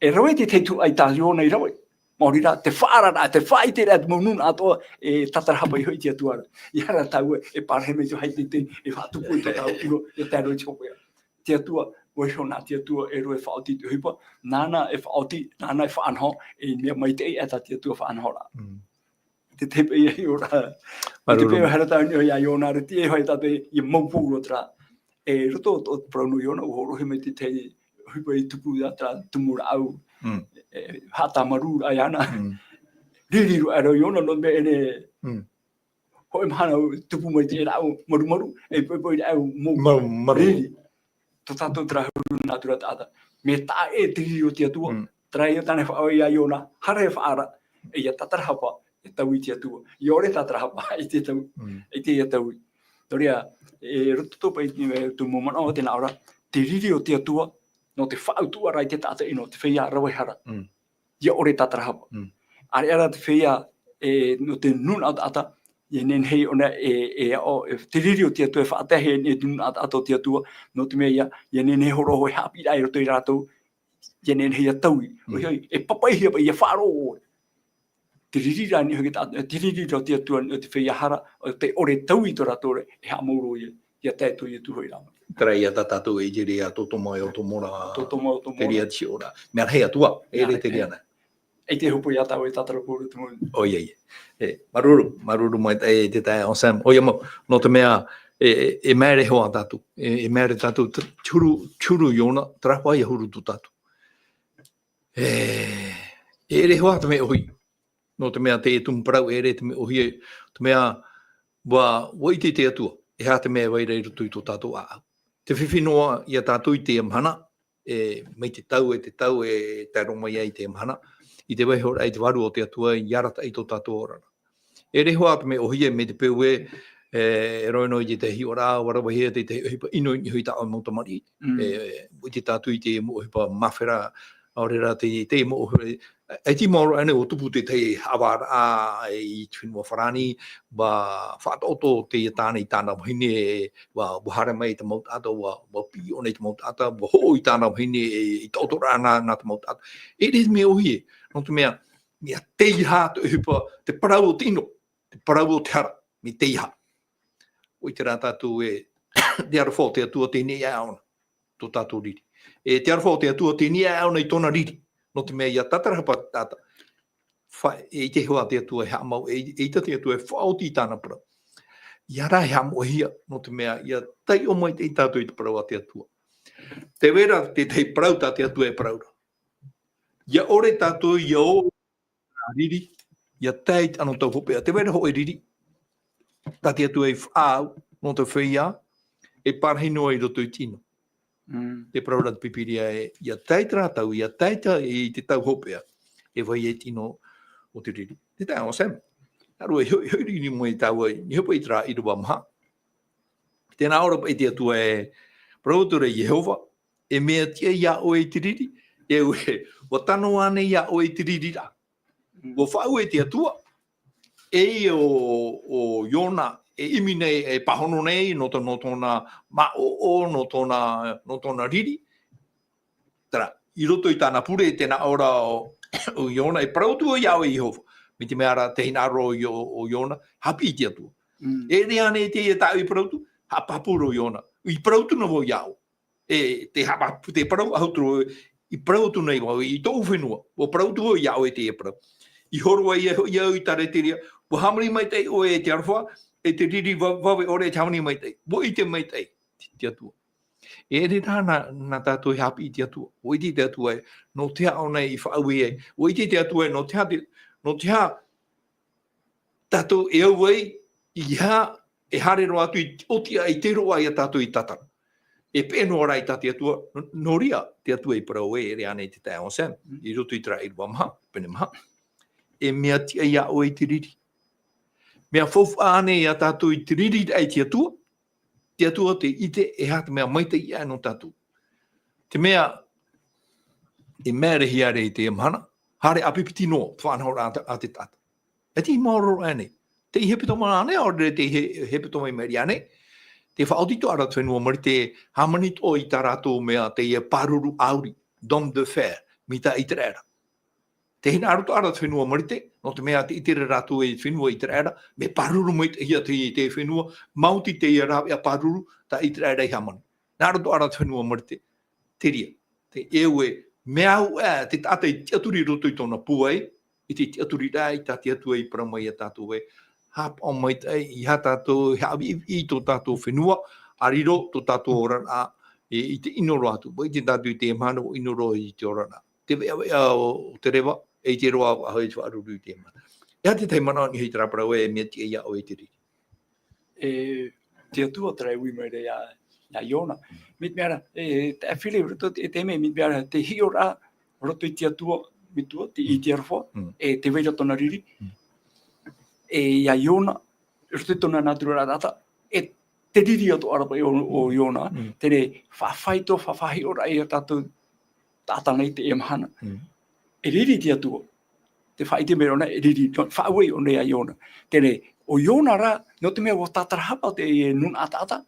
e rave te tahi tuhaʻa tā Iona i rave. Maori rā, te faʻaararaʻa, te faʻaʻiteraʻa, te mau nūnaʻa atoʻa, e tātarahapa i hoʻi i te Atua ra. ʻAore rā tāua, e pārahi mai te vāhi teitei, e faʻatupu i tō tāua ʻino, e tae roa i te hōpeʻa. Te Atua, ʻua iho nā te Atua e rave faʻaoti i te ʻohipa, nāna e faʻaoti, nāna e faʻanaho, e mea maitaʻi ʻaita te Atua faʻanahoraʻa. Mm. Te, te peu ia Iona. Māuruuru. Te peu haere tāua i niʻa ia Iona, ra tīaʻi hoʻi tātou ia mau pū roa terā. E roto o, o te parau nō Iona, ʻua hōroʻahia mai te tahi ʻohipa i tupu ia terā tumu rāʻau. Mm. E, haʻatāmarū ra iāna. Mm. Riri roa ra Iona, nō te mea ʻe, Mm. hōʻē mahana tupu mai te rāʻau marumaru, e poʻipoʻi rāʻau mau. Mau, maru. Riri. Tō tātou terā huru nātura taʻata. Mea taʻa ʻē te riri o te Atua. Mm. Terā ia tāna e faʻaue ia Iona, haere e faʻaara, e ʻia tātarahapa, e taui te Atua. ʻIa ʻore tātarahapa i te tau, Mm. i te ia taui. Nō reira, e roto atoʻa paʻi i te, e, tō mau manaʻo, tēnā ʻō ra, te riri o te Atua, nō te faʻautuʻaraʻa i te taʻata ʻino, te feiā rave hara. Mm. ʻIa ʻore tātarahapa. Mm. ʻAreʻa rā te feiā, e, nō te nūnaʻa taʻata, ʻia nehenehe ʻōna e, e aʻo, e, te riri o te Atua, e faʻatae e te nūnaʻa taʻata o te Atua, nō te mea ïa, ʻia nehenehe hōroʻa e haʻapiʻiraʻa i roto ia rātou, ʻia nehenehe ʻia taui. Mm. ʻOia hoʻi, e papaʻihia paʻi ʻia faʻaroʻo ʻoe. Te riri ra i niʻa hoʻi i te, te riri ra o te Atua i niʻa i te feiā hara, ʻo te ʻore taui tō rātou ra, e haʻamau roa ïa, ʻia tae atoʻa atu hoʻi rā. Terā ïa tā tātou e ʻite ra, ʻia tōtōmā ʻo tō mau ra. Tōtōmā ʻo tō mau ra. Te reira te ora. Mea rahi atu ā, e, e, e, te reira nei. E te hopoiʻa tāua e tātara pō roto mau. ʻOia, ʻoia. E, māuruuru, māuruuru maitaʻi e te taeaʻe Anselme. ʻOia mau, nō te mea, e, e, e maere hoʻi tātou. E, e maere tātou, te, te huru, te huru Iona, terā paʻi ʻia huru tō tātou. E, e ʻere hoʻi te mea ʻōhie. Nō te mea te tumu parau e ʻere te mea ʻōhie, te mea ʻua, ʻua ʻite te Atua. E aha te mea e vai ra i roto i tō tātou ʻāʻau. Te fifi noa ia tātou i teie mahana, e, mai te tau, e te tau, e tae roa mai ai i teie mahana. I te vaiho ra i te vārua o te Atua, ʻia arataʻi tō tātou oraraʻa. E ʻere hoʻi te mea ʻōhie mai te peu ē, e, e rave noa i te hiʻoraʻa, ʻua ravehia te, te ʻohipa ʻino i niʻa hoʻi i tā ʻoe mau tamariʻi. Mm. E, ʻua ʻite tātou i te mau ʻohipa māfera, ʻaore rā te, te mau ʻohipa, e, e te mau roa ānei ʻua tupu te tahi haʻavāraʻa, e, i te fenua Farāni, ʻua faʻataʻoto te ia tāne i tāna vahine, e, ʻua, ʻua haere mai i te mau taʻata, ʻua, ʻua piʻi ʻōna i te mau taʻata, ʻua hoʻo i tāna vahine, e, i taʻotoraʻa nā, nā te mau taʻata. E ʻere te mea ʻōhie, nō te mea, mea teiaha te ʻohipa, te parau o te ʻino, te parau o te hara, mea teiaha. ʻUa ʻite rā tātou ē, te aroha o te Atua tei niʻa iāʻu ʻōna, tō tātou riri. E te aroha o te Atua tei niʻa iāʻu ʻōna i tōna riri, nō te mea ʻia tātarahapa te taʻata. Fa-, e ʻite hoʻi te Atua e haʻamau, e, e ʻite te Atua e faʻaoti i tāna parau. ʻIa rā e haʻamoʻehia, nō te mea ʻia taiʻo maitaʻi tātou i te parau a te Atua. Tē vai ra te, te parau tā te Atua e parau ra. ʻIa ʻore tātou, ʻia ō riri, ʻia tae i te anotau hopeʻa. Tē vai ra hōʻē riri tā te Atua i faʻaau, nō te feiā, e pārahi noa i roto i te ʻino. Mm. Te parau ra te Pīpīria ē, ʻia tae terā tau, ʻia tae te, i te tau hopeʻa, e vai ai te ʻino o te riri. Te taeaʻe Anselme, ʻaore e hoʻi, hoʻi riri mai tāua, i niʻa paʻi i terā ʻīrava maha. Tē nā ʻō ra paʻi te Atua ē, parau atu ra Iehova, e mea tiʻa iā ʻoe te riri, e ʻua, ʻua tano ānei iā ʻoe te riri ra. Mm. ʻUa faʻaue te Atua. E ʻo, ʻo Iona, e ʻimi nei, e pāhono nei, nō tō-, nō tōna māʻoʻo, nō tōna, nō tōna riri. Terā, i roto i tāna pure, tē nā ʻō ra ʻo, ʻo Iona, e parau atu vau iā ʻoe Iehova. Mai te mea ra, tē hinaʻaro ra ʻo, ʻo Iona, haʻapiʻi i te Atua. Mm. E ʻere ānei teie tāʻu i parau atu, haʻapāpū ra ʻo Iona. I parau atu na vau iā ʻoe. E, te haʻapāpū, te parau, ʻaita atu, i parau atu nei vau, i tōʻu fenua, ʻua parau atu vau iā ʻoe teie parau. I horo ai hoʻi au i Tareteria, ʻua hāmani maitaʻi ʻoe e te aroha, e te riri va-, vave ʻore e te hāmani maitaʻi. ʻUa ʻite maitaʻi te, te Atua. E ʻere rā nā, nā tātou e haʻapiʻi i te Atua. ʻUa ʻite te Atua ē, nō te aha ʻōna i faʻaue ai. ʻUa ʻite te Atua ē, nō te aha te, nō te aha tātou e au ai, i aha e haere roa atu i te ʻoti aʻe, i te roaʻa ia tātou i tātara. E peʻe noa rā i tā te Atua, n-, nō reira te Atua i parau ē, e ʻere ānei te taeaʻe Anselme, Mm. i roto i terā ʻīrava maha, pene maha. E mea tiʻa iā ʻoe te riri. Mea faufaʻa ānei iā tātou i te riri i te Atua, te Atua tē ʻite e aha te mea maitaʻi aʻe nō tātou. Te mea, e maerehia ra i teie mahana, haere ʻāpipiti noa, te faʻanahoraʻa a te, a te taʻata. E te mau ʻōrero ānei. Tei hepetoma ānei, ʻaore ra tei he-, hepetoma i maʻiri ānei. Tē faʻaoti atoʻa ra te fenua Marite, hāmani atoʻa i tā rātou mea, teie pāruru ʻāuri, dôme de fer, mai tā ʻĪteraʻera. Tē hinaʻaro atoʻa ra te fenua Marite, nō te mea tē ʻite ra rātou e fenua ʻĪteraʻera, mea pāruru maitaʻi te, te fenua, maoti teie rāveʻa pāruru, tā ʻĪteraʻera i hāmani. Hinaʻaro atoʻa ra te fenua Marite, te reira. Te, e ʻua, mea au ā, te taʻata i tiʻaturi i roto i tōna pūai, i te tiʻaturiraʻa i tā te Atua i parau mai iā tātou ē, haʻapaʻo maitaʻi, ʻeiaha tātou e haʻaviʻiviʻi i tō tātou fenua, ʻa riro tō tātou oraraʻa, e, i te ʻino roa atu. ʻUa ʻite tātou i te mahana, ʻua ʻino roa i te oraraʻa. Te veʻaveʻa o, o te reva, e ʻite roa vau i te faʻaruru i te mahana. E aha te tahi manaʻo i niʻa i terā parau ē, e mea tiʻa iā ʻoe te riri. E te Atua terā e ui mai ra iā, iā Iona. Mai te mea ra, e, te fili roto i te, te mea, mai te mea ra, te hiʻoraʻa roto i te Atua, mai tua, te, i te aroha, Mm. e tē vai ra tōna riri. Mm. e iā Iona, i roto i tōna nātura ra taʻata, e te riri atoʻa ra paʻi o, o Iona, Mm. teie faʻafaito, faʻafaʻahiʻoraʻa ia tātou taʻata nei teie mahana. Mm. E riri te Atua. Te faʻaʻite mai ra ʻōna, e riri, faʻaue ʻōna iā Iona. Teie, ʻo Iona rā, nō te mea ʻua tātarahapa te nūnaʻa taʻata,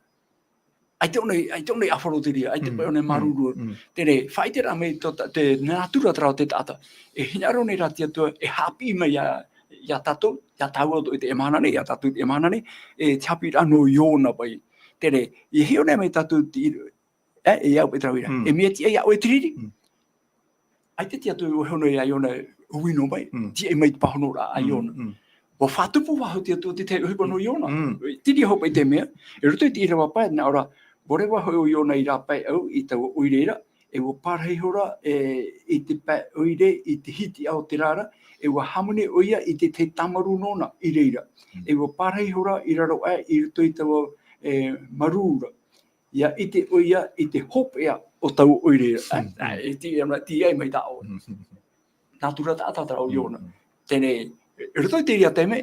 ʻaita ʻōna, ʻaita ʻōna i ʻāfaro te reira, ʻaita Mm, paʻi ʻōna i mm, māuruuru. mm. Teie, faʻaʻite ra mai tō ta-, te nātura terā o te taʻata. E hinaʻaro nei rā te Atua, e haʻapiʻi mai iā, iā tātou, iā tāua atoʻa i teie mahana nei, iā tātou i teie mahana nei, e te haʻapiʻiraʻa nō Iona paʻi. Teie, e hiʻo nei mai tātou te ir-, e, e au paʻi terā uira. Mm. E mea tiʻa iā ʻoe te riri. Mm. ʻAita te Atua i vaiiho noa iā Iona, ui noa mai, Mm. tiaʻi mai te pāhonoraʻa a Mm, Iona. mm. ʻUa faʻatupu faʻahou te Atua te tahi ʻohipa nō Iona. Mm. Te reira hoʻi paʻi te mea, i roto i te ʻīrava pae, nā ʻō ra, ʻua reva hoʻi ʻo Iona i rāpae au i taua ʻoire ra, e ʻua pārahi ihora, e, i te pae ʻoire, i te hitiʻa o te rā ra, e ʻua hāmani ʻoia i te tahi tāmarū nōna i reira. Mm. E ʻua pārahi ihora i raro aʻe i roto i taua, e, marū ra. ʻIa ʻite ʻoia i te hopeʻa o taua ʻoire ra. Mm. Ā, e tīaʻi, tīaʻi mai tāʻoe. Mm. Nātura taʻata terā ʻo Mm, Iona. mm. Teie, i roto i te reira taime,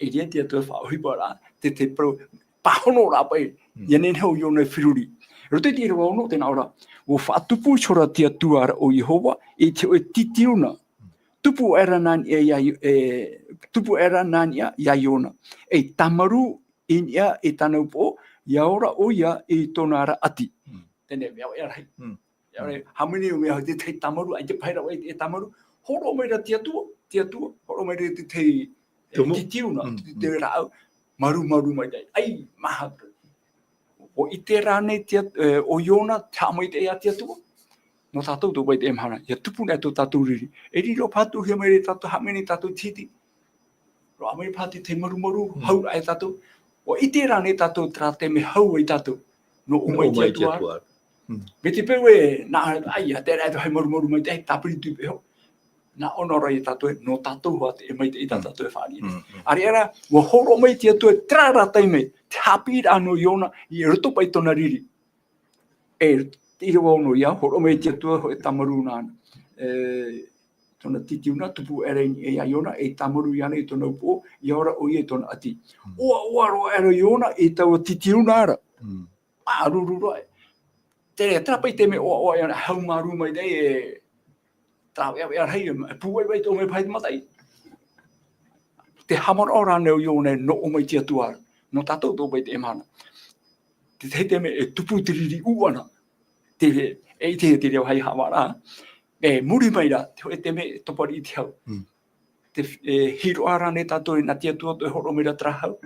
i reira te Atua e faʻaʻohipa ra, te, te parau, pāhonoraʻa paʻi, Mm. ʻia nehenehe ʻo Iona e feruri. I roto i te ʻīrava ono, tē nā ʻō ra, ʻua faʻatupu ihora te Atua ra ʻo Iehova, i te hōʻē titiuna. Mm. Tupu aʻera nā niʻa iā, e, tupu aʻera nā niʻa iā Iona. E tāmarū i niʻa i tāna upoʻo, ʻia ora ʻoia i tōna ra ʻati. Mm. Teie mea ʻoia rahi. Mm. ʻIa ora, Mm. hāmani ʻoia i te tahi tāmarū, ʻaita paʻi ra ʻoia e tāmarū, hōroʻa mai ra te Atua, te Atua, hōroʻa mai ra te tahi, e, Tumu. titiuna, Mm, te, te mm. rāʻau, marū, marū mai ai, ʻai, maha. ʻUa ʻite rānei te At-, e, ʻo Iona, te haʻamaitaʻi a te Atua? Nō tātou atoʻa paʻi teie mahana, ʻia tupu nei tō tātou riri. E riro pātūhia mai ra tātou, hāmani tātou te hiti. Roaʻa mai pātū te marumaru, Mm. hau ai tātou. ʻUa ʻite rānei tātou terā taime hau ai tātou. Nō ʻō mai te Atua. Mm. Mai te peu e, nā, ʻaita, terā e te vāhi marumaru maitaʻi, tāpiri tū pē hoʻi. Nā ʻō noa ra ia tātou, nō tātou hoʻi te, e maitaʻi tā Mm. tātou e fāriʻi. Mm, mm. ʻĀreʻa rā, ʻua hōroʻa mai te Atua terā rā taime, te haʻapiʻiraʻa nō Iona, i roto paʻi tōna riri. E, te ʻīrava ono ïa, hōroʻa mai te Atua, hōʻē tāmarū nāna. E, tōna titiuna, tupu aʻera i niʻa iā Iona, e tāmarū iāna i tōna upoʻo, ʻia ora ʻoia i tōna ʻati. Mm. ʻOaʻoa roa aʻera Iona i taua titiuna ra. Mm. Māuruuru roa. Terā, terā paʻi te mea ʻoaʻoa ïa, haumārū mai nei e, tāveʻaveʻa rahi, e pūaiʻai atoʻa mai paʻi te mataʻi. Te haʻamanaʻo rānei ʻo Iona e nō ʻō mai te Atua ra, nō tātou atoʻa paʻi teie mahana. Te tahi taime e tupu te riri ʻūʻana. Te, e ʻite te reira vāhi haʻavāraʻa. E muri mai ra, te hōʻē taime e topa riʻi te hau. Mm. Te, e, hiroʻa rānei tātou e nā te Atua atoʻa e hōroʻa mai ra terā hau.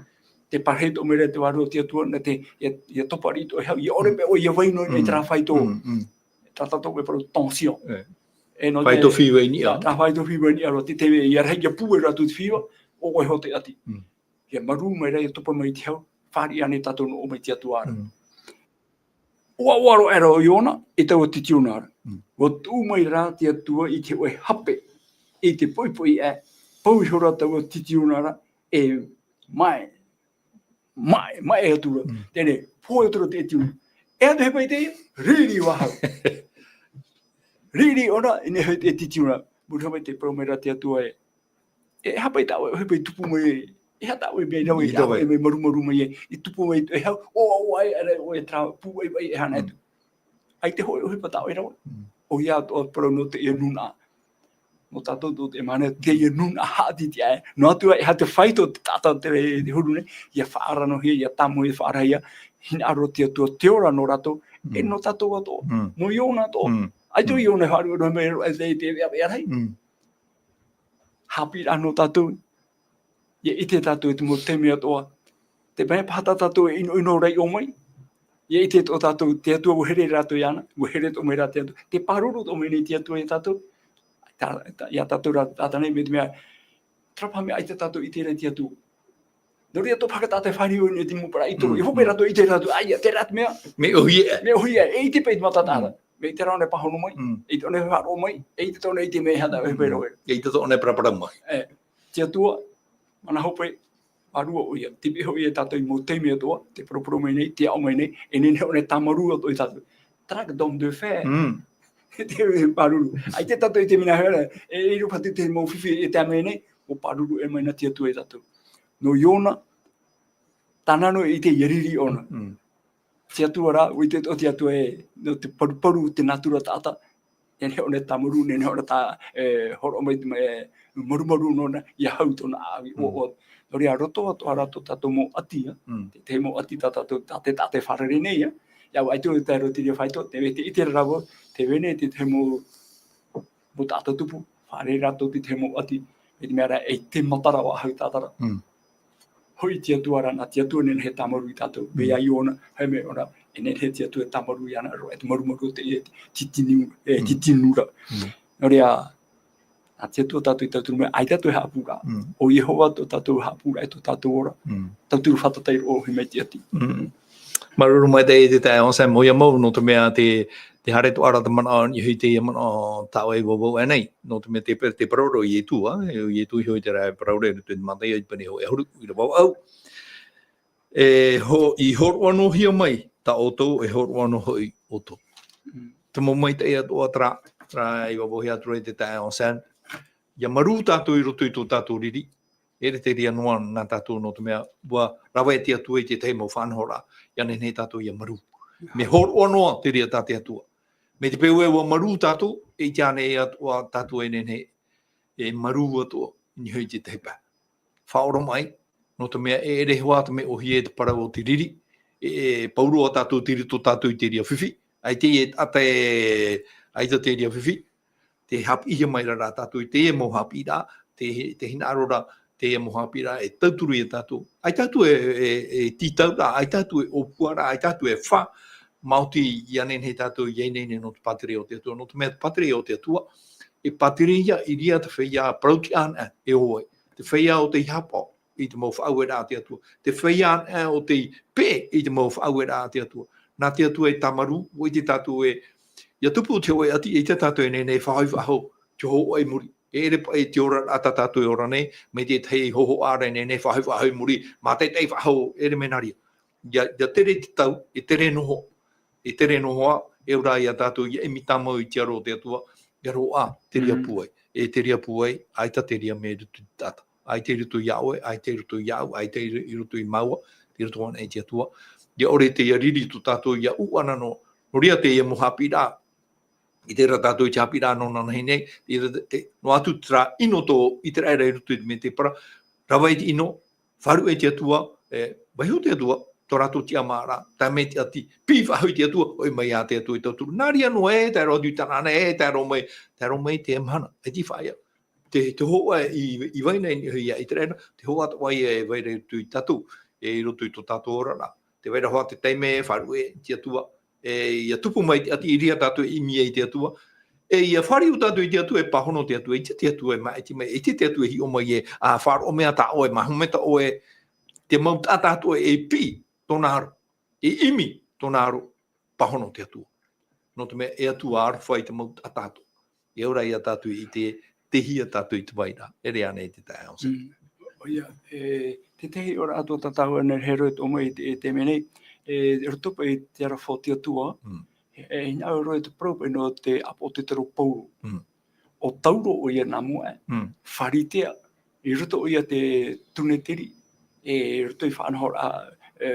Tē pārahi atoʻa mai ra te Vārua o te Atua, nā te, ʻia, ʻia topa riʻi atoʻa e hau, ʻia ʻore Mm. paʻi ʻoe ʻia vai noa i Mm. terā faito. Mm, mm. Terā tātou e parau tension. E. E nō te Faito fiva i niʻa. Terā faito fiva i niʻa roa, te, te, ʻia rahi, ʻia pūai ra atu te fiva, ʻo ʻoe hoʻi te ʻati. Mm. ʻIa marū mai ra, ʻia topa mai te hau, fāriʻi ānei tātou nō ʻō mai te Atua ra. Mm. ʻOaʻoa roa aʻera ʻo Iona i taua titiuna ra. Mm. ʻUa tuʻu mai rā te Atua i te hōʻē hape, i te poʻipoʻi aʻe, pau ihora taua titiuna ra, e maʻe, maʻe, maʻe atu ra. Mm. Teie, pohe atu ra te tiuna. E aha te ʻohipa i teie? Riri vāhau. Riri ʻōna, i niʻa i te titiuna. Muri mai te parau mai ra te Atua ē. E aha paʻi tā ʻoe ʻohipa i tupu mai, e aha tā ʻoe mea i rave, I tā ʻoe rave. mea i marumaru mai ai, i tupu mai e hau, ʻoaʻoa ai, ʻaita ʻoe e terā pūaiʻai e aha anaʻe atu. Mm. ʻAita hōʻē ʻohipa tā ʻoe e rave. Mm. ʻOia atoʻa te parau nō teie nūnaʻa. Nō tātou atoʻa teie mahana, teie nūnaʻa haʻatītīʻaʻe. Noa atu ā, e aha te faito o te taʻata te, te huru nei, ʻia faʻaaranohia, ʻia tāmau, ʻia faʻaarahia, hinaʻaro te Atua, te ora nō rātou, e Mm. nō tātou atoʻa, Mm. nō Iona atoʻa. Mm. ʻAita ʻo Mm. Iona e faʻaruʻe mai roa, e te, te, te, te, te, Mm. Haʻapiʻiraʻa nō tātou. ʻIa ʻite tātou i te mau taime atoʻa. Te mea paha tā tātou e ʻinoʻino ra i ʻō mai. ʻIa ʻite atoʻa tātou, te Atua ʻua here rātou iāna, ʻua here atoʻa mai rā te Atua. Tē pāruru atoʻa mai nei te Atua iā tātou. Tā, tā, iā tātou rā, tātane mai te mea, terā paha mea ʻaita tātou i ʻite ra i te Atua. Nō reira, tō paha tā te fāriʻi i te mau parau i tō, Mm, i hope mm. rātou, i ʻite rātou, ʻaita, terā te mea. Mea ʻōhie. Mea ʻōhie, e ʻite paʻi te mau taʻata ra. Mm. Mea ʻite rānei e pāhono mai, Mm. e ʻite ʻōna e faʻaroʻo mai, e ʻite ʻōna i te mea e aha tā ʻoe e Mm. parau. E ʻite ʻōna e paraparau mai. E, te Atua, mana hope, vārua ʻoia. Te piʻi hoʻi ia tātou i mau taime atoʻa, tē paraparau mai nei, tē aʻo mai nei, e nehenehe ʻōna e tāmarū atoʻa ia tātou. Terā ka dôme de fer. Mm. Te pāruru. ʻAita tātou i te mea hea, e, e riro paʻi te mau fifi e tae mai nei, ʻua pāruru aʻe mai na te Atua ia tātou. nō Iona, tāna nō e ʻite ia riri ʻōna. Mm. Te Atua rā, ʻua ʻite atoʻa te Atua ē, nō te paruparu o te nātura taʻata, nehenehe ʻōna e tāmarū, nehenehe ʻōna e tā-, e, hōroʻa mai, e, marumaru nōna, ʻia hau tōna ʻāʻau i Mm. ʻoaʻoa. Nō reira, roto atoʻa rā tō tātou mau ʻati, ā. Mm. Te, te mau ʻati tā tātou, tā te, tā te fārerei nei, ā. ʻIa, ʻaita e tae roa i te reira faito, te, te ʻite ra vau, tē vai nei te, te mau, mau taʻata tupu, fārerei rātou i te mau ʻati, mai te mea rā, e te matara o ahau tātara. Mm. Hoʻi te Atua rā, nā te Atua nehenehe e tāmarū ia tātou. Mm. Mai iā Iona, haere mai ʻōna, e nehenehe te Atua e tāmarū iāna, roa, e te marumaru o te, e te titinu, e Mm. titinu ra. Mm. Nō reira, nā te Atua tātou i tauturu mai, ʻaita tātou e haʻapūraʻa. Mm. ʻO Iehova tō tātou haʻapūraʻa, e tō tātou ora. Mm. Tauturu fātata i roto, ʻohi mai te ʻati. Mm. Māuruuru maitaʻi i te taeaʻe Anselme, ʻoia mau, nō te mea te, te haere atoʻa ra te manaʻo, i ʻohi i teie manaʻo tā ʻoe e vauvau aʻe nei, nō te mea te, te parau ra o Ietu, ā, ʻo Ietu iho i terā parau ra i roto i te Mataio i te pene hōʻē ʻahuru, ʻīrava vaʻu. E ho-, i hōroʻa noa hia mai tā ʻoutou, e hōroʻa noa hoʻi ʻoutou. Mm. Te mau maitaʻi atoʻa terā, terā i vauvauhia atu ra i te taeaʻe Anselme, ʻia marū tātou i roto i tō tātou riri, e ʻere te reira noa nā tātou nō te mea, ʻua rave te Atua i te tahi mau faʻanahoraʻa, ʻia nehenehe tātou ʻia marū. Mea hōroʻa noa te reira tā te Atua. Mai te peu ē ʻua marū tātou, e ʻite ānei atoʻa tātou e nehenehe e marū atoʻa, i niʻa i te tahi pae. Faʻaoromaʻi, nō te mea e ʻere hoʻi te mea ʻōhie te parau o te riri, e, e pauroa tātou te riro tātou i te reira fifi, ʻaita e, ʻaita e, ʻaita te reira fifi, tē haʻapiʻihia mai ra rā tātou i teie mau haʻapiʻiraʻa, te, te hinaʻaro ra, teie mau haʻapiʻiraʻa, e tauturu ia tātou. ʻAita atu e, e, e tītau ra, ʻaita atu e ʻōpua ra, ʻaita atu e fā, maoti ʻia nehenehe tātou ʻia ineine nō te pātireia o te Atua, nō te mea te pātireia o te Atua, e pātireia i reira te feiā parautiʻa anaʻe e ō ai, te feiā ʻo tei haʻapaʻo i te mau faʻaueraʻa a te Atua, te feiā anaʻe ʻo tei peʻe i te mau faʻaueraʻa a te Atua. Nā te Atua e tāmarū, ʻua ʻite tātou ē, ʻia tupu te hōʻē ʻati, ʻeita tātou e nehenehe e faʻahoʻi faʻahou, te hōhoʻa i muri. E ʻere paʻi te oraraʻa tā tātou e ora nei, mai te tahi hōhoʻa ra e nehenehe e faʻahoʻi faʻahou i muri, mātaʻitaʻi faʻahou, e ʻere mea nā reira. ʻIa, ʻia tere te tau, e tere noa, e tere noa, e ora ia tātou ʻia ʻimi tāmau i te aro o te Atua, ʻia roaʻa te reira Mm. pūai, e te reira pūai, ʻaita te reira mea i roto i te taʻata. ʻAita i roto iā ʻoe, ʻaita i roto iāʻu, ʻaita i, i roto i māua, i roto anaʻe i te Atua. ʻIa ʻore teie riri tō tātou ʻia ʻūʻana noa. Nō reira teie mau haʻapiʻiraʻa, i terā tātou i te haʻapiʻiraʻa nō nānahi nei, i te, te, noa atu terā ʻino tō ʻĪteraʻera i roto i te mētēpara, rave i te ʻino, faʻaruʻe i te Atua, e, vaiiho te Atua, tō rātou tiʻamāraʻa, tae mai te ʻati, piʻi faʻahou i te Atua, hoʻi mai iā te Atua i tauturu. Nā reira noa e, tae roa atu i tāna anaʻe, e, tae roa mai, tae roa mai te mahana, e te faʻaea. Te, te hōhoʻa i, i vai nei iā ʻĪteraʻera, te hōhoʻa atoʻa ia e vai ra i roto ia tātou, e i roto i tō tātou oraraʻa. Tē vai ra hoʻi te taime e faʻaruʻe i te Atua, e, ʻia tupu mai te ʻati i reira tātou e ʻimi ai i te Atua, e, ʻia fāriu tātou i te Atua, e pāhono te Atua, ʻaita te Atua e māʻiti mai, ʻaita te Atua e hiʻo mai ē, ā, faʻaroʻo mai tā ʻoe, māhumeta ʻoe, te mau taʻata atoʻa e piʻi tōna aro, e ʻimi tōna aro, pāhono te Atua. Nō te mea, e Atua aroha i te mau taʻata atoʻa. E ora ia tātou i te, tei hea tātou i te vai ra. E ʻere ānei te taeaʻe Anselme? Mm. ʻOia, e, te tahi ora atoʻa tā tāua e nehenehe e ʻite mai i te, i te mea nei, e, roto paʻi i te aroha o te Atua, Mm. e, e hinaʻaro roa i te parau paʻi nō te ʻāpoʻo o Petero Paulo. Mm. ʻO Tauro ʻoia nā mua, Mm. Pharisea, i roto ʻoia i te Tūneteri, e, i roto i faʻanahoraʻa, e,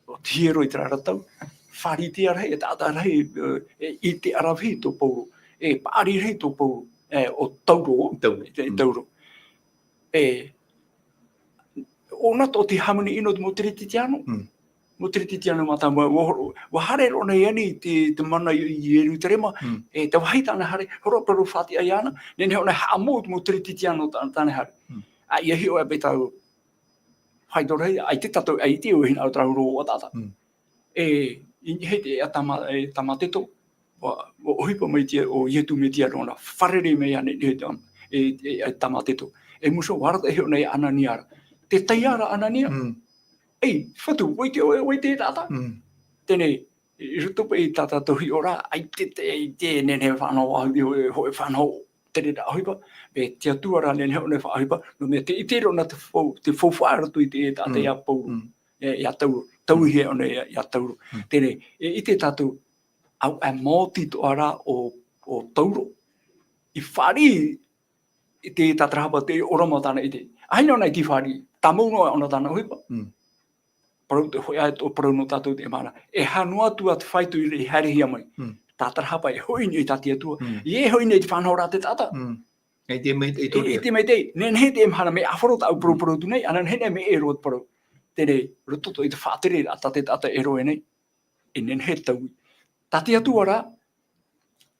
o te hiero i terā ra tau, Pharisea rahi, e taʻata rahi, e, e ʻite ʻaravihi tō Paulo, e paʻari rahi tō Paulo, e, ʻo Tauro, Tauro. e, Mm. Tauro. E, ʻōna atoʻa te hāmani ʻino i te mau Teretitiano. Mm. Mau Teretitiano mātāmua, ʻua, ʻua haere roa ʻōna i ani i te, te mana i, i Ierutarema, Mm. e, te vāhi tāna haere, hōroʻa parau faʻatiʻa iāna, nehenehe ʻōna e haʻamou i te mau Teretitiano tā, tāna haere. Mm. ʻA, ʻia hiʻo ā paʻi tāua, faito rahi, ʻaita tātou e ʻite ʻoe hinaʻaro terā huru o taʻata. Mm. E, i niʻa i te, e, a Tama-, e, Tamateto, ʻua, ʻua ʻohipa mai te, ʻo Ietu Metia nōna, fārerei mai ānei, e, e, e, e Tamateto. E musu, ʻua arataʻi iho ʻōna iā Anania ra. Tē taea ra Anania. Mm. Ei, Fatu, ʻua ʻite ʻoe, ʻua ʻite e taʻata. Mm. Teie nei, i roto paʻi i tā tātou hiʻoraʻa, ʻaita te, ʻaita e nehenehe e fānaʻo, ʻua ʻite ʻoe, hōʻē fānaʻo, terā ʻohipa, e te Atua rā nehenehe ʻōna e faʻaʻohipa, nō te mea tē ʻite ra ʻōna te fau-, te faufaʻa i roto i te taʻata Mm. iā Paulo. Mm. E, iā Tauro, tauihaʻa ʻōna iā, iā Tauro. Mm. Teie nei, e ʻite tātou, ʻaita e maoti atoʻa rā ʻo, ʻo Tauro, i fāriʻi i te tātarahapa, te ʻōrama o tāna ʻite. ʻAita ʻōna i te fāriʻi, ʻA mau noa ʻōna tāna ʻohipa. Mm. Parau te hōʻē ā tō parau nō tātou te mahana. E aha noa atu ā te faito i haerehia mai. Mm. Tātarahapa e hoʻi nei tā te Atua. Mm. E hoʻi nei te faʻanahoraʻa a te taʻata. Mm. E ʻite mai te, e ʻite mai te, nehenehe te mahana mea ʻāfaro tāʻu parauparau atu nei, ʻana nehenehe mea ʻē roa te parau. Teie, roto i te faʻatereraʻa tā te taʻata e roaʻa nei. E nehenehe te taui. Tā te Atua rā,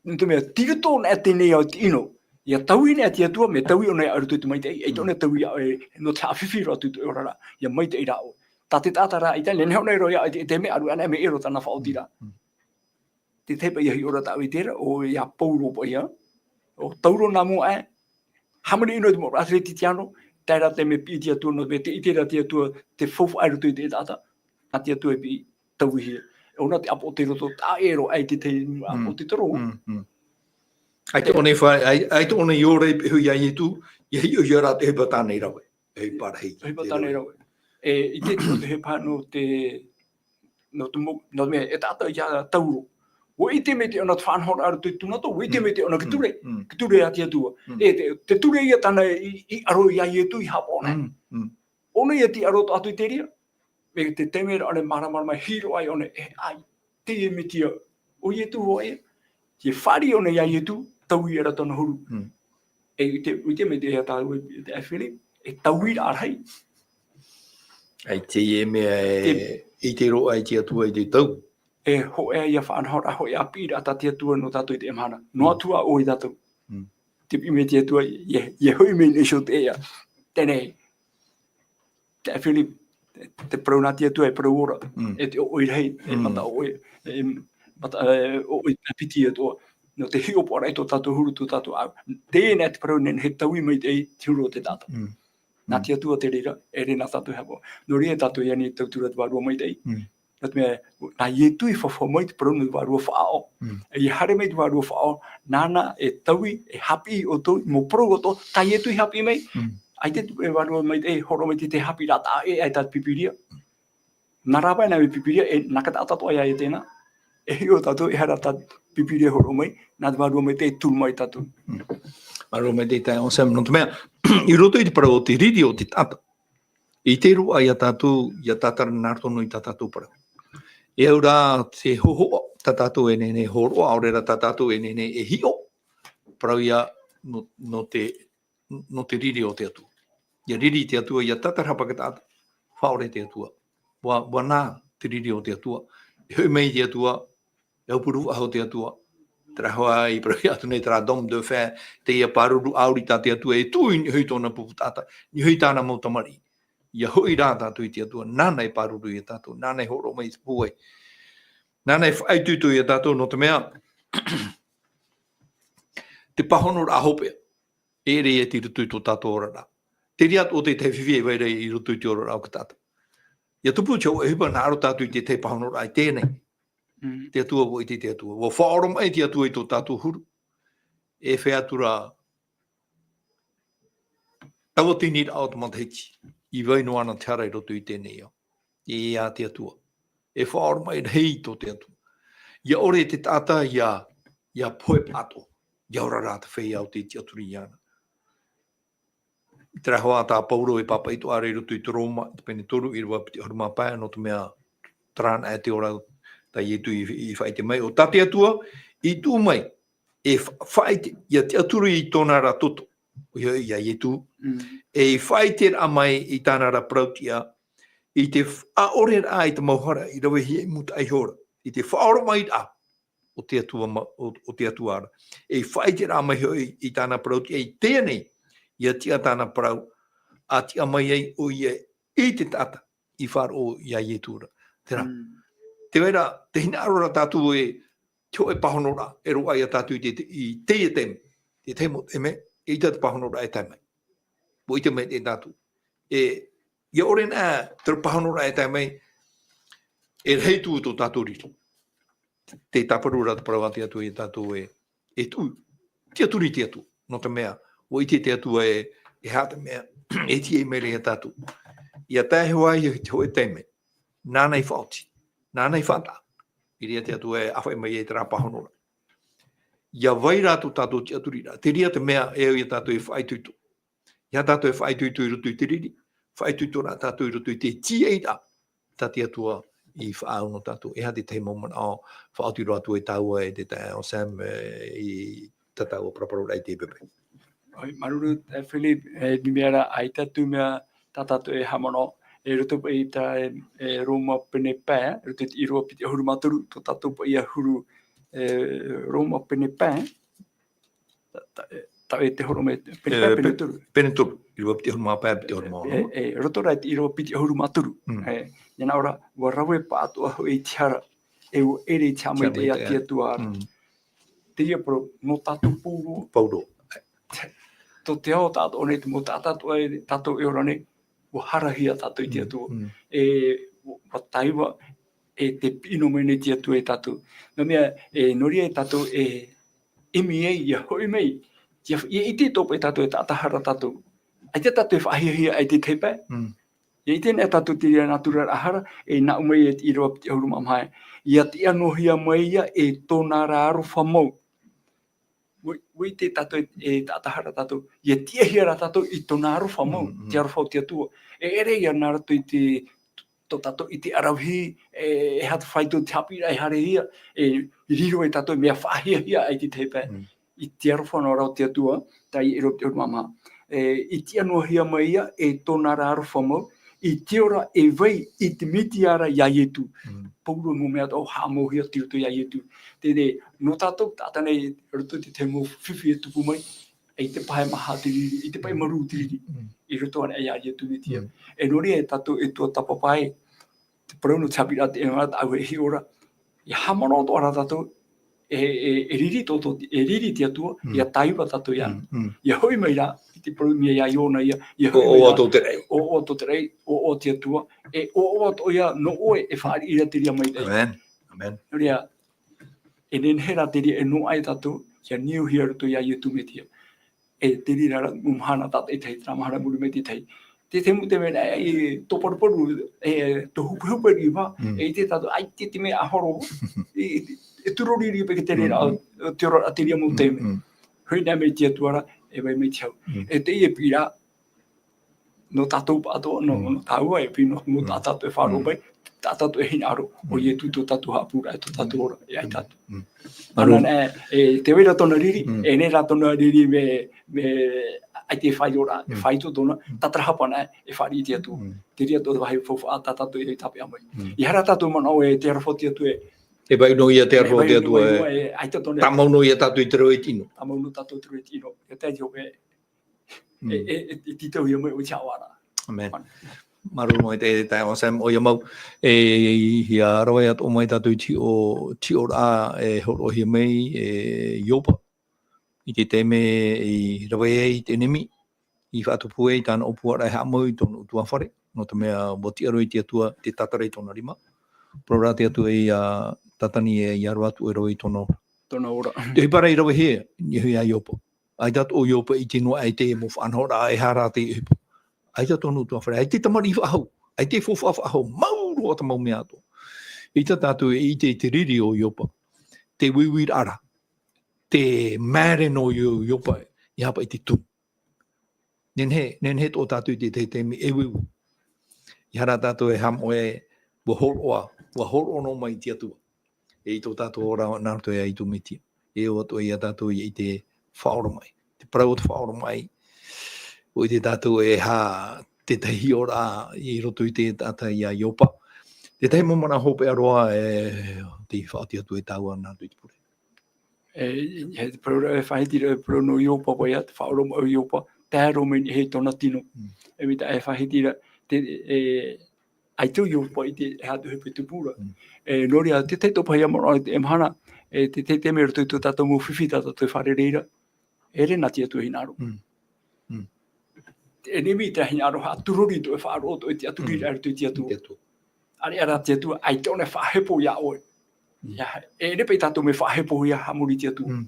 nō te mea, tei roto anaʻe teie nei au te ʻino. ʻIa taui anaʻe te Atua, mea taui ʻōna i roto i te maitaʻi, e tōna taui ā, e, nō te haʻafifi roa atu i tō ʻoe oraraʻa, ʻia maitaʻi rā ʻoe. Tā te taʻata rā, ʻaita, nehenehe ʻōna e roaʻa, e te, e te mea ʻaru anaʻe mea ʻē roa tāna faʻaotiraʻa. Mm. Te tahi paʻi hiʻoraʻa tāʻu i terā, ʻo ia Pauro paʻi ā, ʻo Tauro nā mua aʻe, hāmani ʻino i te mau Ateretitiano, tae rā te mea piʻi te Atua, nō te mea tē ʻite ra te Atua, te faufaʻa i roto i te taʻata, nā te Atua e piʻi, tauihia. ʻŌna te ʻāpoʻo tei roto, taʻa ʻē roa, ʻaita te, mm, ʻāpoʻo tei roto. Mm, mm. ʻAita ʻōna i fa-, ʻai-, ʻaita ʻōna i ora i pehu iā Ietu, ʻia hiʻo, ʻia hiʻo ra te ʻohipa tāna i rave. ʻOhipa rahi. ʻOhipa tāna i rave. E, i te, te ʻohipa nō te, nō te mo-, nō te mea, e taʻata ia Tauro. ʻUa ʻite mai te ʻōna te faʻanahoraʻa i roto i tōna tō, ʻua ʻite mai te ʻōna ka ture, mm, ka ture a te Atua. Mm. E te, te ture ia tāna i, i aro iā Ietu i haʻapaʻo nei. Mm, mm. ʻŌna ia tei aro atu i te reira. Me te taime ra ʻōna e māramarama mai, hiʻo ai ʻōna, e, ʻaita, te Mesia, ʻo Ietu hoʻi. Te fāriʻi ʻōna iā Ietu, taui ra tōna huru. Mm. E, i te, i te mea te, e tāua, te Philip, e taui ra rahi. ʻAita e mea e, te, i te roaʻa i te Atua i te tau. E hōʻē ia faʻanahoraʻa, hōʻē ia piʻiraʻa tā te Atua nō tātou i teie mahana. Noa atu ā ʻoe iā tātou. Mm. Te piʻi mai te Atua, ʻia, ʻia hoʻi mai nei iho te ea. Teie, te Philip, te, te parau nā te Atua e parau ora. Mm. E te ʻoʻoi rahi, e mata ʻoʻoi, e mata, e ʻoʻoi piti atoʻa. Nō te hiʻopoʻaraʻa i tō tātou huru, tō tātou ʻāu. Teie nei te parau nei, e taui mai te, te huru o te taʻata. Mm. Nā te Atua te reira, e rē nā tātou e haʻapaʻo. Nō reira tātou i ani e tauturu te Vārua Maitaʻi. Mm. Nō te mea, nā Ietu i fafau mai te parau nō te vārua faʻaʻo. Mm. E haere mai te vārua faʻaʻo, nāna e taui, e haʻapiʻi ʻoutou, mau parau atoʻa, tā Ietu i haʻapiʻi mai. Mm. ʻAita te, e Vārua Maitaʻi, e hōroʻa mai te, te haʻapiʻiraʻa taʻa ʻē, ʻaita te Pīpīria. Nā rāpae nā Pīpīria, e nā ka taʻata atoʻa ia e tēnā. E hiʻo tātou, e aha rā tā Pīpīria e hōroʻa mai, nā te Vārua Maitaʻi e turu mai tātou. Mm. Vārua Maitaʻi, taeaʻe Sam, nō te mea, i roto i te parau o te riri o te taʻata. I te roaʻa iā tātou, ʻia tātara nā roto noa i tā tātou parau. E au rā te hōhoʻa, tā tātou e nehenehe e hōroʻa, ʻaore rā tā tātou e nehenehe e hiʻo, parau ia nō, nō te, nō te riri o te Atua. ʻIa riri te Atua, ʻia tātarahapa te taʻata, faʻaʻore te Atua. ʻUa, ʻua nā te riri o te Atua. E hoʻi mai te Atua, e aupuru faʻahou te Atua. Terā hoʻi i parauhia atu nei terā dôme de fer, teie pāruru ʻāuri tā te Atua, e tuʻu i niʻa i tōna pupu taʻata, niʻa i tāna mau tamariʻi. ʻIa hoʻi rā tātou i te Atua, nāna e pāruru iā tātou, nāna e hōroʻa mai i te pūai. Nāna e faʻaitoito iā tātou, nō te mea, te pāhonoraʻa hopeʻa, e ʻere ia tei roto i tō tātou oraraʻa. Te reira atoʻa te tahi fifi e vai ra i roto i te oraraʻa o te taʻata. ʻIa tupu te hōʻē ʻohipa, nā ʻō tātou i te tahi pāhonoraʻa i teie nei. Mm. Te Atua, ʻua ʻite te Atua. ʻUa faʻaoromaʻi te Atua i tō tātou huru. E fea atu rā, taua tiniraʻa o te matahiti, i vai noa ana te hara i roto i teie nei ao. E ia te Atua. E faʻaoromaʻi rahi tō te Atua. ʻIa ʻore te taʻata ʻia, ʻia pohe pāʻatoʻa. ʻIa ora rā te feiā o tē tiʻaturi iāna. Terā hoʻi tā Pauro e pāpaʻi atoʻa ra i roto i te Roma, i te pene toru, ʻīrava piti ʻahuru mā pae, nō te mea terā anaʻe te ora tā Ietu i, i faʻaʻite mai. ʻO tā te Atua, i tuʻu mai, e fa-, faʻaʻite, ʻia tiʻaturi i tōna ra toto, ʻoia hoʻi iā Ietu, mm, e faʻaʻiteraʻa mai i tāna ra parau-tiʻa, i te f-, ʻaʻoreraʻa i te mau hara i ravehia i mūtaʻa iho ra, i te faʻaoromaʻiraʻa o te Atua ma-, o, o te Atua ra. E faʻaʻiteraʻa mai hoʻi i tāna parau-tiʻa i teie nei, ʻia tiʻa tāna parau, ʻa tiʻa mai ai ʻoia i te taʻata i faʻaroʻo iā Ietu ra. Terā. Mm. Te vai ra, te hinaʻaro ra tātou e, te hōʻē pāhonoraʻa, e roaʻa iā tātou i te, i teie taime. Te tahi mau taime, eʻita te pāhonoraʻa e tae mai. ʻUa ʻite mai te tātou. E, ʻia ʻore na te pāhonoraʻa e tae mai, e rahi atu tō tātou riri. Te tāparu ra te parau a te Atua iā tātou e, e tuʻu, tiʻaturi te Atua. Nō te mea, ʻua ʻite te Atua e, e aha te mea, e tiʻa mai ra iā tātou. ʻIa tae hoʻi i te hōʻē taime, nāna i faʻaoti, nāna i faʻataʻa. I reira te Atua e ʻāfaʻi mai ai terā pāhonoraʻa. ʻIa vai rā tō tātou tiʻaturiraʻa, te reira te mea e au iā tātou e faʻaitoito. ʻIa tātou e faʻaitoito i roto i te riri, faʻaitoitoraʻa tātou i roto i te tīaʻiraʻa tā te Atua i faʻaau nō tātou. E aha te tahi mau manaʻo faʻaoti roa atu e tāua e te taeaʻe Sam, e, i tā tāua paraparau i te pepe? ʻOi, māuruuru, e, Philip, e, i te mea ra, ʻaita atu mea tā tātou e haʻamanaʻo, e roto paʻi i tā, e, e Roma pene pae, e roto i te ʻīrava piti ʻahuru mā toru, tō tātou paʻi ia huru, e, Roma pene pae, tā, tā, e, tā e te horo mai, pene E, pae, pene pe-, toru. pene toru, ʻīrava piti ʻahuru mā pae, piti ʻahuru mā E, ono. e, roto rā i te ʻīrava piti ʻahuru mā toru. Mm. E, ʻia naʻo ra, ʻua rave pāʻatoʻa hoʻi i te hara, e ʻua ʻere i te haʻamaitaʻi a te Atua ra. Mm. Te ia parau, nō tātou pauroa. Pauroa. Tō te ao tātou nei, te mau taʻata atoʻa e tātou e ora nei, ʻua harahia tātou i te Mm, Atua. mm. E, ʻua taiva, e te piʻi noa mai nei te Atua ia tātou. Nō te mea, e, nō reira ia tātou e ʻimi ai, ʻia hoʻi mai, ʻia, ʻia ʻite atoʻa paʻi tātou e taʻata hara tātou. ʻAita tātou e faʻahiahia i te tahi pae. Mm. ʻIa ʻite nei tātou te reira nātura ra hara, e nāʻu mai e te ʻīrava piti ʻahuru mā maha. ʻIa tiʻa noa hia mai ia e tōna ra aroha mau. ʻUa, ʻua ʻite tātou e, e taʻata hara tātou. ʻIa tiʻahia rā tātou i tōna aroha mau, Mm, mm. te aroha o te Atua. E ʻere ia nā roto i te, tō tātou ʻite ʻaravihi, e, e aha te faito te haʻapiʻiraʻa e haerehia, e riro e tātou mea faʻahiahia i te tahi pae. Mm. I te aroha noa ra o te Atua, tā ʻīrava piti ʻahuru mā maha. E, ʻia tiʻa noa hia mai ia, e tōna ra aroha mau, i te ora e vai i te Metia ra ia Ietu. Mm. Pauroa mau mea atoʻa haʻamauhia i roto ia Ietu. Teie, nō tātou taʻata nei, roto i te tahi mau fifi e tupu mai, ʻaita paʻi e maha te riri, ʻaita paʻi e marū te riri. Mm. I roto anaʻe ia Ietu Metia. Mm. E nō reira ia tātou e tuatāpapa ai, te parau nō te haʻapiʻiraʻa e mea tāʻu e hiʻo ra. ʻIa haʻamanaʻo atoʻa ra tātou, e, e, e riri tō, tō, e riri te Atua, Mm. ʻia taiva tātou iāna. Mm, mm. ʻIa hoʻi mai rā, i te parau mai ia Iona ia, ʻia hoʻi mai ʻOʻoa rā, tō te raʻi. ʻOʻoa tō te raʻi, ʻoʻoa te Atua, e ʻoʻoa atoʻa ia nō ʻoe e fāriʻi ra te reira maitaʻi. Amen. Amen. Nō reira, e nehenehe rā te reira e noaʻa ia tātou, ʻia niuhia i roto ia Ietu Metia. E te reira ra, mau mahana tātaʻitahi, terā mahana i muri mai te tahi. Te, te mau, te mea, e, tō paruparu, e, tō hupehupe riva, Mm. e ʻite tātou, ʻaita te mea ʻahoro, e, e, e tūrori riva paʻi te reira, Mm, mm. te ora, te reira mau Mm, taime. mm. Hoʻi anaʻe mai te Atua ra, e vai mai te hau. Mm. E teie piʻiraʻa, nō tātou pāʻatoʻa, nō, Mm. nō tāua e pī, nō, nō Mm. tā tātou e faʻaroʻo Mm. mai, tā tātou e hinaʻaro, ʻo Mm. Ietu tō tātou haʻapūraʻa, e tō Mm. tātou ora, e ʻaita atu. Mm. Ana, e, e te vai ra tōna riri, Mm. e nehenehe rā tōna riri mea, mea, ʻaita e faito ra, e Mm. faito tōna, Mm. tātarahapa anaʻe, e fāriʻi i te Atua. Mm. Te reira tō te vāhi faufaʻa tā tātou e tāpeʻa mai. Mm. ʻEiaha rā tātou manaʻo e te aroha o te Atua e. E vai noa ia te aroha o te Atua e. E vai noa, e, ʻaita tōna. Tāmau noa ia tātou i te rave i te ʻino. Tāmau noa tātou i te rave i te ʻino. E tae te hope, Mm. e, e, e, e tītauhia mai ʻoe i te haʻavāraʻa. Amen. Māuruuru maitaʻi e te taeaʻe Sam, ʻoia mau, e, ʻia rave atoʻa mai tātou i te hiʻo, te hiʻoraʻa e hōroʻahia mai, e Iopa. I te taime i rave ai te ʻenemi, i faʻatupu ai tāna ʻōpuaraʻa e haʻamau i tōna ʻutuāfare, nō te mea ʻua tiʻa roa i te Atua te tātara i tōna rima. Parau ra te Atua ia Satani e ʻia roaʻa atu ʻoe e rave i tōna ora. Tōna ora. Te ʻohipa ra i ravehia, i niʻa iho ia Iopa. ʻAita atoʻa ʻo Iopa i ʻite noa aʻe i te mau faʻanahoraʻa, e aha rā te ʻohipa. ʻAita tōna ʻutuāfare, ʻaita te tamariʻi faʻahou, ʻaita te faufaʻa faʻahou, mau roa te mau mea atoʻa. ʻAita tātou e ʻite i te riri o Iopa. Te uiuiraʻa ra, te maere nō Io-, Iopa, i haʻapaʻo i te tumu. Nehenehe, nehenehe atoʻa tātou i te tahi taime e uiui. ʻEiaha rā tātou e haʻamoʻe, ʻua hōroʻa, ʻua hōroʻa noa mai te Atua. E i tō tātou ora nā roto ia Ietu Metia. E ʻo atoʻa ia tātou i te faʻaoromaʻi. Te parau o te faʻaoromaʻi. ʻUa ʻite tātou e aha te tahi hiʻoraʻa i roto i te taʻata ia Iopa. Te tahi mau manaʻo hopeʻa roa e te faʻaoti atu e tāua nā roto i te pure. E, e, te parau ra, e faʻahiti ra, e parau nō Iopa paʻi, te faʻaoromaʻi o Iopa, tae roa mai i niʻa i tōna tino. Mm. E mea tā e faʻahiti ra, te, e, ʻaita ʻo Iopa i ʻite e aha te ʻohipa e tupu ra. Mm. E, nō reira, te tahi atoʻa paʻi manaʻo i teie mahana, e, te, te, te mea roto i tō tātou mau fifi tā tātou e fārerei ra, e ʻere nā te Atua e hinaʻaro. Mm. Mm. E nehenehe te hinaʻaro haʻatūrori tō ʻoe faʻaroʻo, tō ʻoe tiʻaturi Mm. ra i roto i te Atua. Te Atua. ʻAreʻa rā te Atua, ʻaita ʻōna e faʻahepo ia ʻoe. Mm. Ia, e ʻere paʻi tātou mea faʻahepohia haʻamori i te Atua. Mm.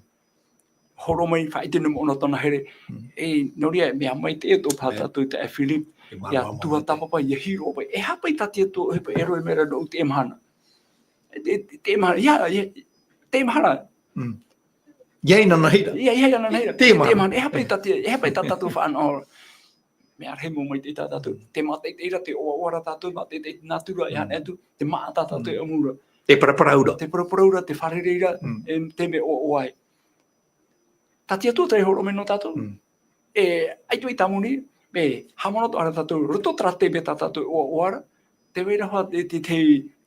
Horo mai, faʻaʻite noa mai ʻōna tōna here. Mm. E, nō reira, mea maitaʻi atoʻa paʻi Amen. Tātou i te taeaʻe Philip. E ia māramarama tuatāpapa, ia hiʻo paʻi. E aha paʻi tā te Atua, e paʻi e rave mai ra nō te mahana. E, e, te mahana, ia, ia, te mahana. Mm. ʻIa ʻinanahi ra. ʻIa, ʻia ʻinanahi ra. Te mahana. Te mahana, e aha paʻi tā te, e aha paʻi tā tātou fānaʻo. Mea rahi mau maitaʻi tā tātou. Te mātaʻitaʻi ra, te ʻoaʻoa ra tātou, mātaʻitaʻi te nātura e hānere atu, te māʻa tā tātou e ʻamu ra. Te paraparauraʻa. Te paraparauraʻa, te fārerei ra, e, te mea ʻoaʻoa ai. Tā te Atua tei hōroʻa mai nō tātou. E, ʻaita i tāmoni, e, haʻamanaʻo atoʻa ra tātou, roto terā taime tā tātou e ʻoaʻoa ra, tē vai ra hoʻi te, te,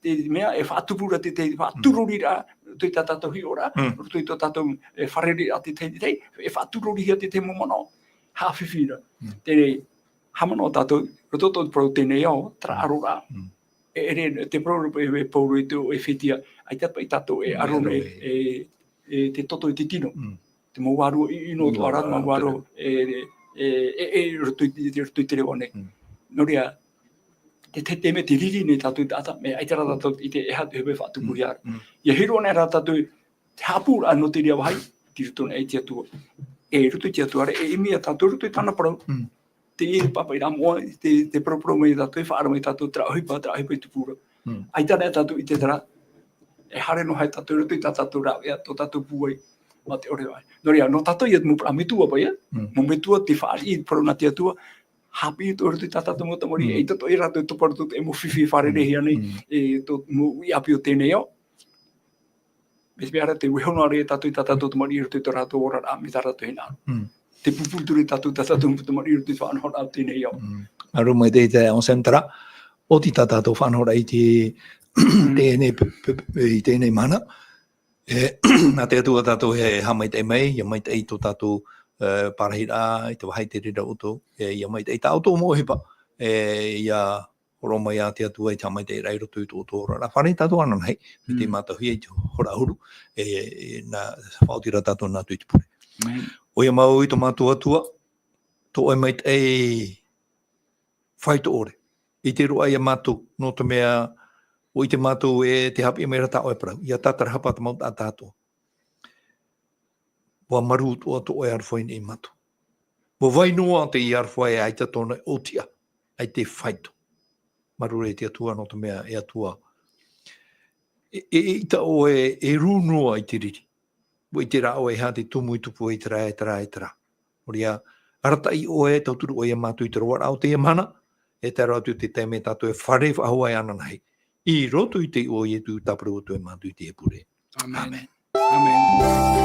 te, te mea, e faʻatupu ra te, te faʻaturori ra, roto i tā tātou hiʻoraʻa, roto i tō tātou, e, fārereiraʻa te tahi, te tahi, e faʻaturorihia te tahi mau manaʻo, haʻafifi ra. Te, haʻamanaʻo tātou, roto tō te parau teie nei ao, terā ʻaroraʻa. E, e, te parau e, e Pauro i te, e Efetia, ʻaita paʻi tātou e ʻaro nei, e, e te toto i te tino. Te mau vārua ʻino atoʻa ra, mau vārua e, e, e, e, roto i, i, roto i te reva nei. Nō reira, te, te, te mea te riri nei tātou i te taʻata, mea ʻaita rā tātou i te, e ha-, e faʻatupuhia ra. ʻIa hiʻo anaʻe rā tātou, te haʻapūraʻa nō te reira vāhi, i roto nei i te Atua. E roto i te Atua ra, e ʻimi ia tātou roto i tāna parau. Te pāpaʻiraʻa moʻa, te, te parauparau mai tātou, e faʻaara mai tātou, terā ʻohipa, terā ʻohipa i tupu ra. ʻAita rā tātou i te terā, e haere noa ai tātou, roto i tā tātou rāveʻa, tō tātou pūai, mā te ʻore vai. Nō reira, nō tātou ia te mau parau metua paʻi, e? Mau metua te fāriʻi, parau nā te Atua, haʻapiʻi atoʻa roto i tā tātou mau tamariʻi, ʻaita atoʻa ia rātou e topa roto i te mau fifi e fārereihia nei, e tō mau uʻi ʻāpī o teie nei ao. Mai te mea ra te vaiiho noa ra ia tātou i tā tātou tamariʻi i roto i tō rātou oraraʻa, mai tā rātou hinaʻaro. Te pūpū atu ra ia tātou i tā tātou tamariʻi i roto i te faʻanahoraʻa o teie nei ao. Māuruuru maitaʻi e Anselme terā, ʻoti tā tātou faʻanahoraʻa i te, teie nei, pe-, pe-, pe-, i teie nei mahana. E, nā te Atua tātou e haʻamaitaʻi mai, ʻia maitaʻi tō tātou, e, parahiraʻa, i te vāhi i te reira ʻoutou, e, ʻia maitaʻi tā ʻoutou mau ʻohipa, e, ʻia hōroʻa mai ā te Atua i te haʻamaitaʻiraʻa i roto i tō ʻoutou oraraʻa. Fārerei tātou ananahi, mai te mātauhia i te hora ʻahuru, e, e, nā, faʻaoti ra tātou nā ʻoutou i te pure. ʻOia mau i tō mātou Atua, tō ʻoe maitaʻi faito ʻore. ʻIte roa ia mātou, nō te mea, ʻua ʻite mātou e tē haʻapiʻi mai ra tā ʻoe parau, ʻia tātarahapa te mau taʻata atoʻa. ʻUa marū atoʻa tō ʻoe aroha i niʻa ia mātou. ʻUa vai noa teie aroha e ʻaita tōna ʻōtiʻa, ʻaita e faito. Māuruuru e te Atua nō te mea e Atua. E, e, e ʻita ʻoe e rū noa i te riri. ʻUa ʻite rā ʻoe e aha te tumu i tupu ai terā, e terā, e terā. Nō reira, arataʻi ʻoe, tauturu ʻoe ia mātou i te roaraʻa o teie mahana, e tae roa atu i te taime tātou e fārerei faʻahou ai ananahi. I roto i te iʻoa o Ietu tāpura atu e mātou i teie pure. Amen. Amen.